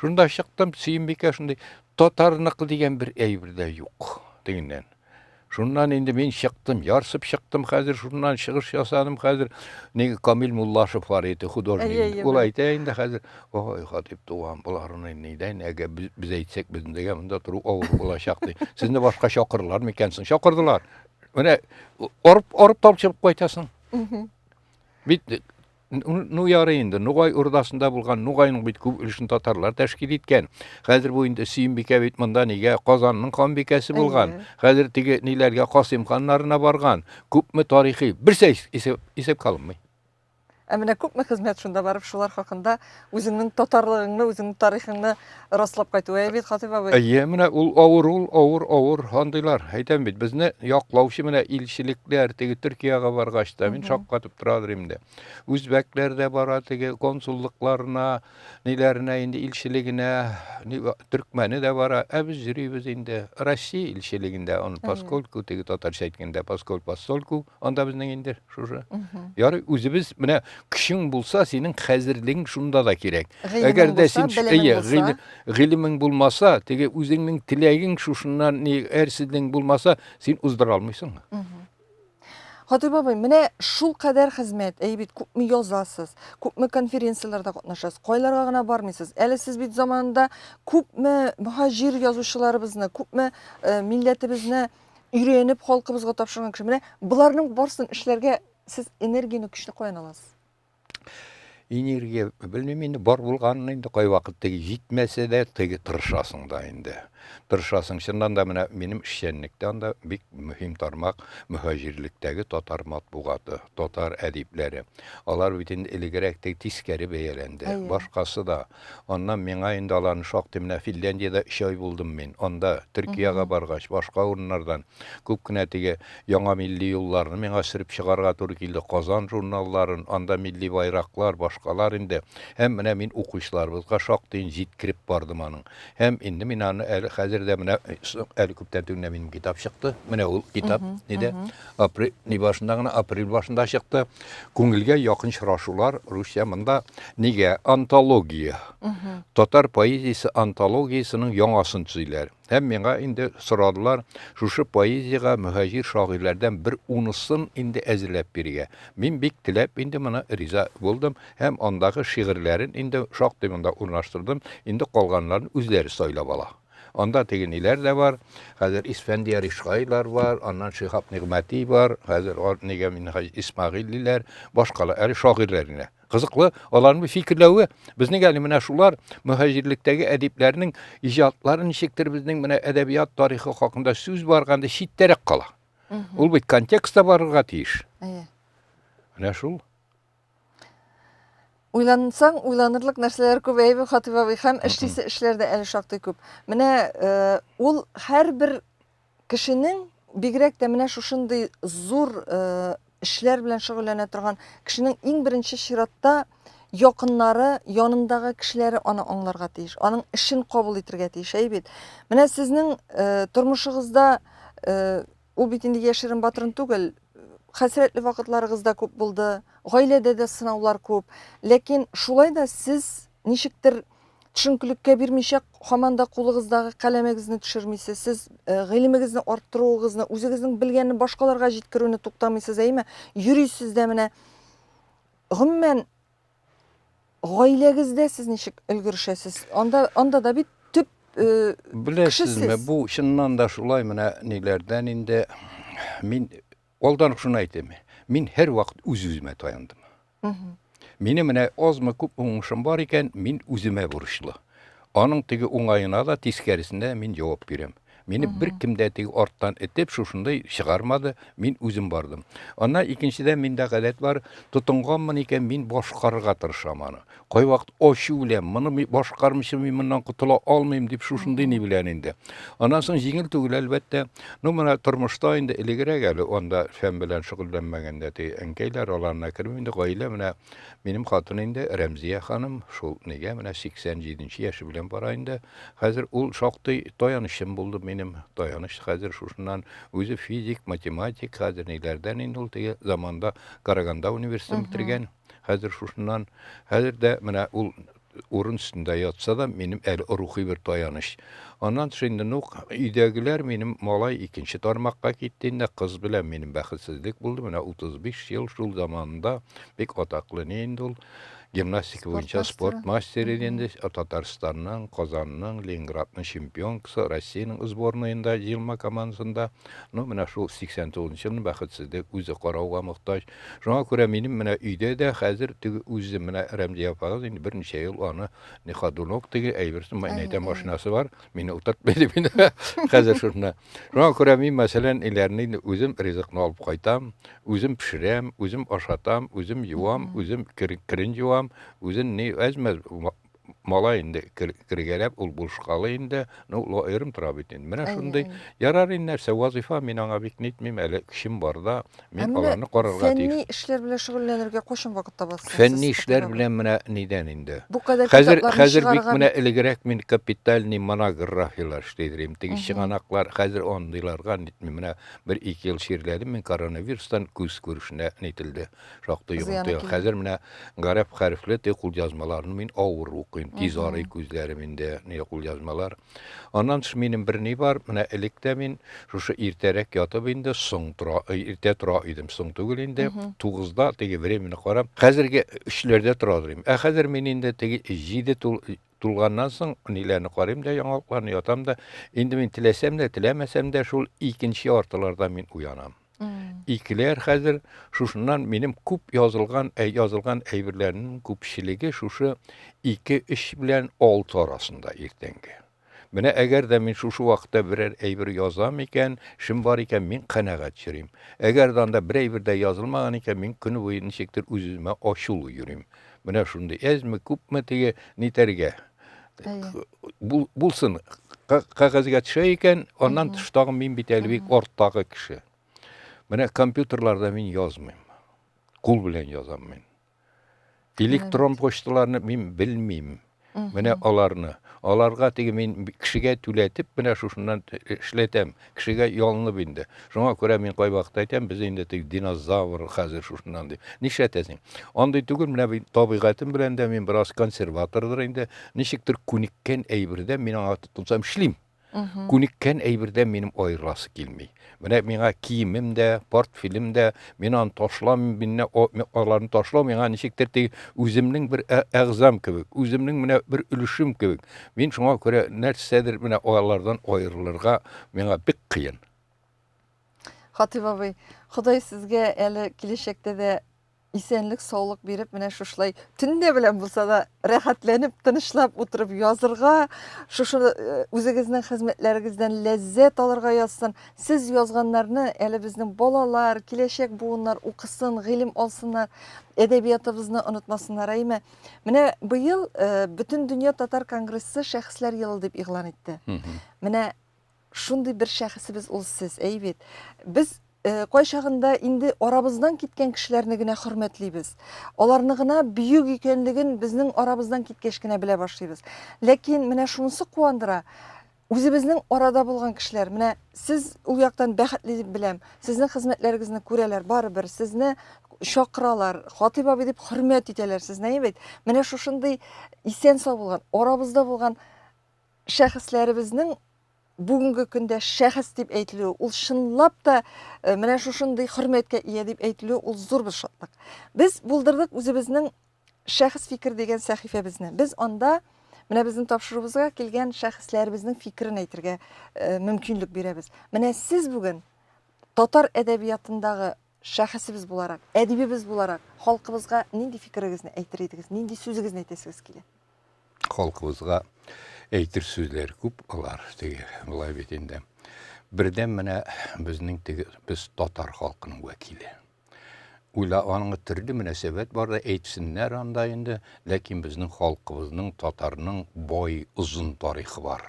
Шунда чыктым, Сөембикә шундый татарныкы дигән бер әйбер дә юк дигәннән. Шуннан инде мин чыктым, ярсып чыктым хәзер, шуннан чыгыш ясадым хәзер. Неге Камил Муллашев бар иде, художник. Ул әйтә инде хәзер, ой, Хатип туган, боларны нидән, әгәр без әйтсәк, безнең дә монда тору авыр булачак ди. Сезне башка чакырырлар микән соң? Чакырдылар. Менә арып арып талчыгып кайтасың. Бит ну ярый инде, Нугай урдасында булган Нугайның бит күп өлешен татарлар тәшкил иткән. Хәзер бу инде Сөембикә бит монда нигә Казанның ханбикәсе булган. Хәзер теге ниләргә Касыйм ханнарына барган. Күпме тарихи берсе исәпкә алынмый. Ә менә күпме хезмәт шунда барып шулар хакында үзеңнең татарлыгыңны, үзеңнең тарихыңны раслап кайту. Әйе бит, Хатыйп абый? Әйе, менә ул авыр, ул авыр, авыр андыйлар. Әйтәм бит, безне яклаучы менә илчелекләр, теге Төркиягә баргач та, мин шаккатып торадыр инде. Үзбәкләр дә бара теге консуллыкларына, ниләренә инде илчелегенә, төркмәне дә бара. Ә без йөрибез инде Россия илчелегендә, аны поскольку, теге татарча әйткәндә, поскольку, постольку, анда безнең инде шушы. Ярый, үзебез менә көчең булса, синең хәзерлегең шунда да кирәк. Әгәр дә син әйе, гыйлемең булмаса, теге үзеңнең теләгең шушыннан ни әрсезлегең булмаса, син уздыра алмыйсың. Хатыйп абый, менә шул кадәр хезмәт, әй бит, күпме язасыз, күпме конференцияләрдә катнашасыз, кайларга гына бармыйсыз. Әле сез бит заманында күпме мөһаҗир язучыларыбызны, күпме э, милләтебезне өйрәнеп халкыбызга тапшырган кеше. Менә боларның барысын эшләргә сез энергияне, көчне каян аласыз? Энергия, белмим инде, бар булганын инде кайвакыт теге җитмәсә дә, теге тырышасың да инде. Тырышасың. Чыннан да менә минем эшчәнлектә анда бик мөһим тармак мөһаҗирлектәге татар матбугаты, татар әдипләре. Алар бит инде элегрәк теге тискәре бәяләнде. Башкасы да. Аннан миңа инде аларны шактый менә Финляндиядә өч ай булдым мин. Анда Төркиягә баргач, башка урыннардан Күп кенә теге яңа милли юлларны миңа сөреп чыгарга туры килде. Казан журналларын, анда милли байраклар, башкалар инде. Һәм менә мин укучыларыбызга шактыен җиткереп бардым аның. Һәм инде мин аны әле хәзер дә менә әле күптән түгел минем китап чыкты. Менә ул китап нидә? Апрель ни башында гына, апрель башында чыкты. Күңелгә якын очрашулар русча монда нигә антология. Татар поэзиясе антологиясенең яңасын төзиләр. Һәм миңа инде сорадылар, шушы поэзиягә мөһаҗир шагыйрьләрдән бер унысын инде әзерләп бирергә. Мин бик теләп инде моны риза булдым һәм андагы шигырьләрен инде шактый монда урнаштырдым, инде калганнарын үзләре сайлап ала. Анда теге ниләр дә бар, хәзер Исфәндияр Ишкайлар бар, аннан Шиһап Нигъмәти бар, хәзер нигә Минһаҗ Исмәгыйлиләр, башкалар, әле шагыйрьләр генә. Кызыклы, аларның фикерләве, безнең әле менә шулар мөһаҗирлектәге әдипләрнең иҗатлары ничектер безнең менә әдәбият тарихы хакында сүз барганда читтәрәк кала. Ул бит контекстта барырга тиеш. Әйе. Менә шул. Уйлансаң, уйланырлык нәрсәләр күп, әйе, Хатыйп абый, һәм эшлисе эшләр дә әле шактый күп. Менә э, ул һәрбер Кешенең, бигрәк тә менә шушындый зур эшләр белән шөгыльләнә торган кешенең иң беренче чиратта якыннары, янындагы кешеләре аны аңларга тиеш, аның эшен кабул итергә тиеш, әй бит. Менә сезнең тормышыгызда ул бит инде яшерен батырын түгел, хәсрәтле вакытларыгыз да күп булды, гаиләдә дә сынаулар күп. Ләкин шулай да сез ничектер төшенкелеккә бирмичә, һаман да кулыгыздагы каләмегезне төшермисез, сез э, гыйлемегезне арттыруыгызны, үзегезнең белгәнне башкаларга җиткерүне туктамыйсыз, әйеме? Йөрисез дә менә. Гомумән, гаиләгездә сез ничек өлгерешәсез? Анда, анда да бит төп э, Беләсезме, бу чыннан да шулай менә ниләрдән инде мин Алдан ук шуны әйтәм, мин һәрвакыт үз-үземә таяндым. Минем менә азмы күпме уңышым бар икән, мин үземә бурычлы. Аның теге уңаена да, тискәресенә дә мин җавап бирәм. Мине беркем дә теге арттан этеп, шушындай чыгармады, мин үзем бардым. Аннан икенчедән миндә гадәт бар, тотынганмын икән, мин башкарырга тырышам аны. Кайвакыт ачу белән, моны мин башкармыйча мин моннан котыла алмыйм дип шушындый ни белән инде. Аннан соң җиңел түгел, әлбәттә. Ну, менә тормышта инде элегрәк әле анда фән белән шөгыльләнмәгәндә ти әнкәйләр аларына кермим инде гаилә менә минем хатын инде Рәмзия ханым шул нигә менә 87 нче яше белән бара инде. Хәзер ул шактый таянычым булды минем. Таяныч хәзер шушыннан үзе физик, математик, хәзер ниләрдән инде ул теге заманда Караганда университетын бетергән. Хәзер шушыннан, хәзер дә менә ул урын өстендә ятса да, минем әле рухи бер таяныч. Аннан тыш инде, ну, өйдәгеләр минем малай икенче тармакка китте инде, кыз белән минем бәхетсезлек булды. Менә 35 ел шул заманында бик атаклы ни инде ул гимнастика буенча спорт мастеры иде инде, Татарстанның, Казанның, Ленинградның чемпионкасы, Россиянең сборныенда, җыелма командасында. Ну, менә шул 89 елны бәхетсезлек үзе карауга мохтаҗ. Шуңа күрә минем менә өйдә дә хәзер теге үзе менә Рәмзия апагыз инде берничә ел аны не ходунок теге әйберсен мин әйтәм машинасы бар, мине утыртмый дип инде хәзер шуны. Шуңа күрә мин мәсәлән өйләрне инде үзем ризыкны алып кайтам, үзем пешерәм, үзем ашатам, үзем юам, үзем керен юам, үзен ни әзмәз малай инде кергәләп, ул булышкалы инде, ну, ул аерым тора бит инде. Менә шундый, ярар инде нәрсә, вазифа, мин аңа бик нитмим, әле көчем барда, мин аларны карарга тиеш. Фәнни эшләр белән шөгыльләнергә кайчан вакыт табасыз? Фәнни эшләр белән менә нидән инде? Бу кадәр хәзер, хәзер бик менә элегрәк мин капитальный монографияләр эшлидерим. Теге чыганаклар, хәзер андыйларга нитмим. Менә бер-ике ел чирләдем мин коронавирустан, күз күрешенә нителде. Шактый йогынты. Хәзер менә гарәп хәрефле те кулъязмаларны мин авыр укыйм. Тиз арый күзләрем инде, ни кулъязмалар. Аннан тыш минем бер ни бар, менә элек тә мин шушы иртәрәк ятып инде соң тора, иртә тора идем, соң түгел инде, тугызда теге времяны карап, хәзерге өчләрдә тора идем. Ә хәзер мин инде теге җиде тул, тулганнан соң ниләрне карыйм да, яңалыкларны ятам да, инде мин теләсәм дә, теләмәсәм дә шул икенче яртыларда мин уянам. Икеләр хәзер шушыннан минем күп язылган, ә язылган әйберләрнең күпчелеге шушы 2, 3 белән 6 арасында иртәнге. Менә әгәр дә мин шушы вакытта берәр әйбер язам икән, эшем бар икән, мин канәгать йөрим. Әгәр дә анда бер әйбер дә язылмаган икән, мин көне буе ничектер үз-үземә ачулы йөрим. Менә шундый әзме, күпме теге нитәргә. Булсын, кәгазьгә төшә икән, аннан тыш тагын мин бит әле бик арттагы кеше. Менә компьютерларда мин язмыйм. Кул белән язам мин. Электрон почталарны мин белмим. Менә аларны. Аларга теге мин кешегә түләтеп, менә шушыннан эшләтәм. Кешегә ялынып инде. Шуңа күрә мин кайвакыт әйтәм, без инде теге динозавр хәзер шушыннан дип. Нишләтәсең? Андый түгел, менә бит табигатем белән дә мин бераз консерватордыр инде. Ничектер күнеккән әйбердән мин аңа тотынсам эшлим. Күнеккән әйбердән минем аерыласы килми. Менә миңа киемем дә, портфелем дә, мин аны ташламыйм, миннән аларны ташлау миңа ничектер теге үземнең бер әгъзам кебек, үземнең менә бер өлешем кебек. Мин шуңа күрә нәрсәдер менә алардан аерылырга миңа бик кыен. Хатыйп абый, Ходай сезгә әле киләчәктә дә исәнлек, саулык биреп, менә шушылай төнлә белән булса да рәхәтләнеп, тынычлап утырып язырга, шушы э, үзегезнең хезмәтләрегездән ләззәт алырга язсын. Сез язганнарны әле безнең балалар, киләчәк буыннар укысын, гыйлем алсыннар, әдәбиятыбызны онытмасыннар, әйме? Менә быел э, Бөтендөнья татар конгрессы шәхесләр елы дип игълан итте. Менә шундый бер шәхесебез ул сез, әй бит. Без э, кайчагында инде арабыздан киткән кешеләрне генә хөрмәтлибез. Аларны гына бөек икәнлеген безнең арабыздан киткәч кенә белә башлыйбыз. Ләкин менә шунысы куандыра, үзебезнең арада булган кешеләр, менә сез ул яктан бәхетле дип беләм, сезнең хезмәтләрегезне күрәләр барыбер, сезне чакыралар, Хатыйп абый дип хөрмәт итәләр сезне, әй бит. Менә шушындый исән-сау булган, арабызда булган шәхесләребезнең бүгенге көндә шәхес дип әйтелүе, ул чынлап та э, менә шушындый хөрмәткә ия дип әйтелүе, ул зур бер шатлык. Без булдырдык үзебезнең шәхес фикер дигән сәхифәбезне. Без анда менә безнең тапшыруыбызга килгән шәхесләребезнең фикерен әйтергә э, мөмкинлек бирәбез. Менә сез бүген татар әдәбиятындагы шәхесебез буларак, әдибебез буларак халкыбызга нинди фикерегезне әйтер идегез, нинди сүзегезне әйтәсегез килә? Халкыбызга әйтер сүзләр күп алар теге болай бит инде. Бердән менә безнең теге без татар халкының вәкиле. Уйла аның төрле мөнәсәбәт бар да әйтсеннәр анда инде, ләкин безнең халкыбызның татарның бай озын тарихы бар.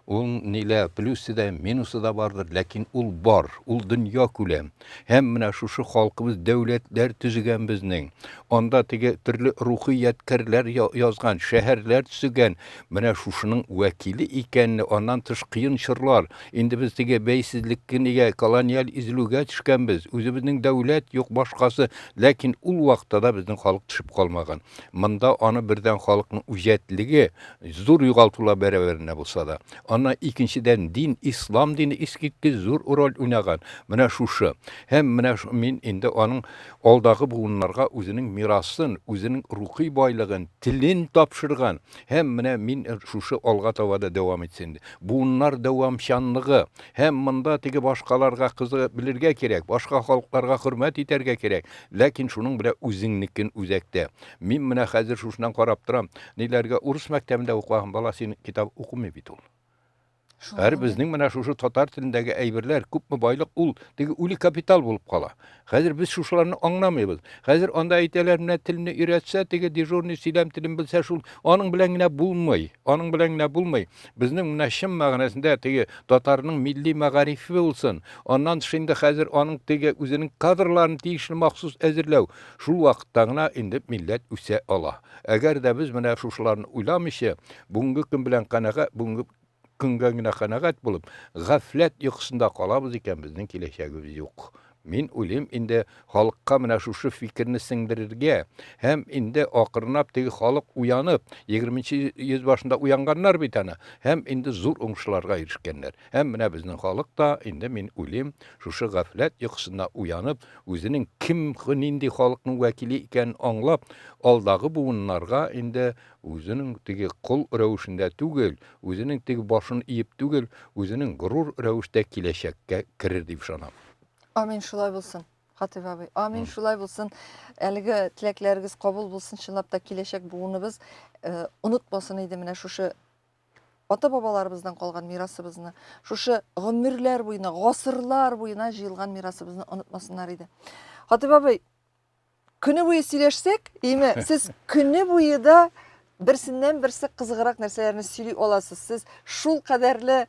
Ул нилә плюсы да, минусы да бардыр, ләкин ул бар, ул дөнья күләм. Һәм менә шушы халкыбыз дәүләтләр төзегән безнең. Анда теге төрле рухи ядкәрләр язган, шәһәрләр төзегән. Менә шушының вәкиле икәнне, аннан тыш кыен чорлар. Инде без теге бәйсезлеккә нигә колониаль изелүгә төшкәнбез. Үзебезнең дәүләт юк, башкасы. Ләкин ул вакытта да безнең халык төшеп калмаган. Монда аны бердән халыкның үҗәтлеге, Зур югалтулар бәрабәренә булса да. Аннан икенчедән дин, ислам дине искиткеч зур роль уйнаган. Менә шушы. Һәм менә мин инде аның алдагы буыннарга үзенең мирасын, үзенең рухи байлыгын, телен тапшырган. Һәм менә мин шушы алга таба да дәвам итсен. Буыннар дәвамчанлыгы. Һәм монда теге башкаларга кызыгып белергә кирәк, башка халыкларга хөрмәт итәргә кирәк. Ләкин шуның белән үзеңнекен үзәктә. Мин менә хәзер шушыннан карап торам. Ниләргә урыс мәктәбендә укыган бала син китап укымый бит ул. Һәр безнең менә шушы татар телендәге әйберләр, күпме байлык ул теге үле капитал булып кала. Хәзер без шушыларны аңламыйбыз. Хәзер анда әйтәләр, менә телне өйрәтсә, теге дежурный сөйләм телен белсә шул, аның белән генә булмый. Аның белән генә булмый. Безнең менә чын мәгънәсендә теге татарның милли мәгарифе булсын. Аннан тыш инде хәзер аның теге үзенең кадрларын тиешле махсус әзерләү. Шул вакытта гына инде милләт үсә ала. Әгәр дә без менә шушыларны уйламыйча, бүгенге көн белән канәгать, бүгенге көнгә генә канәгать булып, гафләт йокысында калабыз икән, безнең киләчәгебез юк. Мин уйлыйм, инде халыкка менә шушы фикерне сеңдерергә һәм инде акрынлап теге халык уянып, егерменче йөз башында уянганнар бит аны, һәм инде зур уңышларга ирешкәннәр. Һәм менә безнең халык та инде, мин уйлыйм, шушы гафләт йокысыннан уянып, үзенең кем, нинди халыкның вәкиле икәнен аңлап, алдагы буыннарга инде үзенең теге кол рәвешендә түгел, үзенең теге башын иеп түгел, үзенең горур рәвештә киләчәккә керер дип ышанам. Амин, шулай булсын, Хатыйп абый. Амин, шулай булсын. Әлеге теләкләрегез кабул булсын, чынлап та киләчәк буыныбыз э, онытмасын иде менә шушы ата-бабаларыбыздан калган мирасыбызны, шушы гомерләр буена, гасырлар буена җыелган мирасыбызны онытмасыннар иде. Хатыйп абый, көне буе сөйләшсәк, име, сез көне буе да берсеннән берсе кызыграк нәрсәләрне сөйли аласыз. Сез шул кадәрле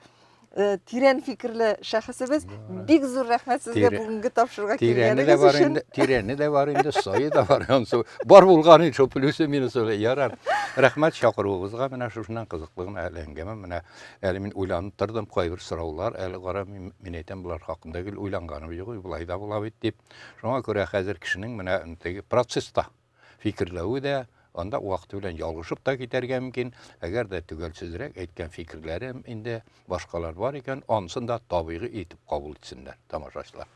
э, тирән фикерле шәхесебез. Бик зур рәхмәт сезгә бүгенге тапшыруга килгәнегез өчен. Тирәне дә бар инде, сае да бар. Ансы бар булган инде, шул плюсы минусы. Ярар. Рәхмәт чакыруыгызга. Менә шушыннан кызыклы гына әле әңгәмә. Менә әле мин уйланып тордым, кайбер сораулар әле кара, мин, мин әйтәм, болар хакында гел уйланганым юк, болай да була бит дип. Шуңа күрә хәзер кешенең менә теге процесста фикерләве дә, анда вакыты белән ялгышып та китәргә мөмкин. Әгәр дә төгәлсезрәк әйткән фикерләрем инде башкалар бар икән, анысын да табигый итеп кабул итсеннәр тамашачылар.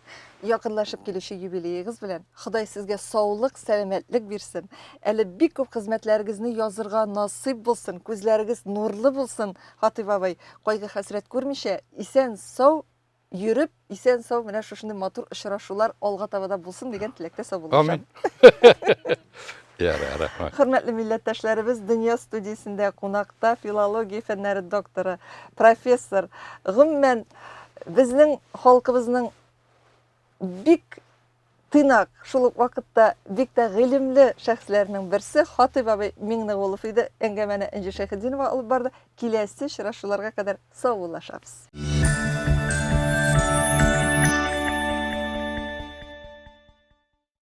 Якынлашып килүче юбилеегыз белән Ходай сезгә саулык, сәламәтлек бирсен. Әле бик күп хезмәтләрегезне язырга насыйп булсын, күзләрегез нурлы булсын, Хатыйп абый. Кайгы-хәсрәт күрмичә, исән-сау йөреп, исән-сау менә шушындый матур очрашулар алга таба да булсын дигән теләктә саубуллашам. Амин. Ярар, рәхмәт. Хөрмәтле милләттәшләребез, Дөнья студиясендә кунакта филология фәннәре докторы, профессор, гомумән, безнең халкыбызның бик тыйнак, шул ук вакытта бик тә гыйлемле шәхесләрнең берсе Хатыйп абый Миңнегулов иде. Әңгәмәне Энҗе Шәйхетдинова алып барды. Киләсе очрашуларга кадәр саубуллашабыз.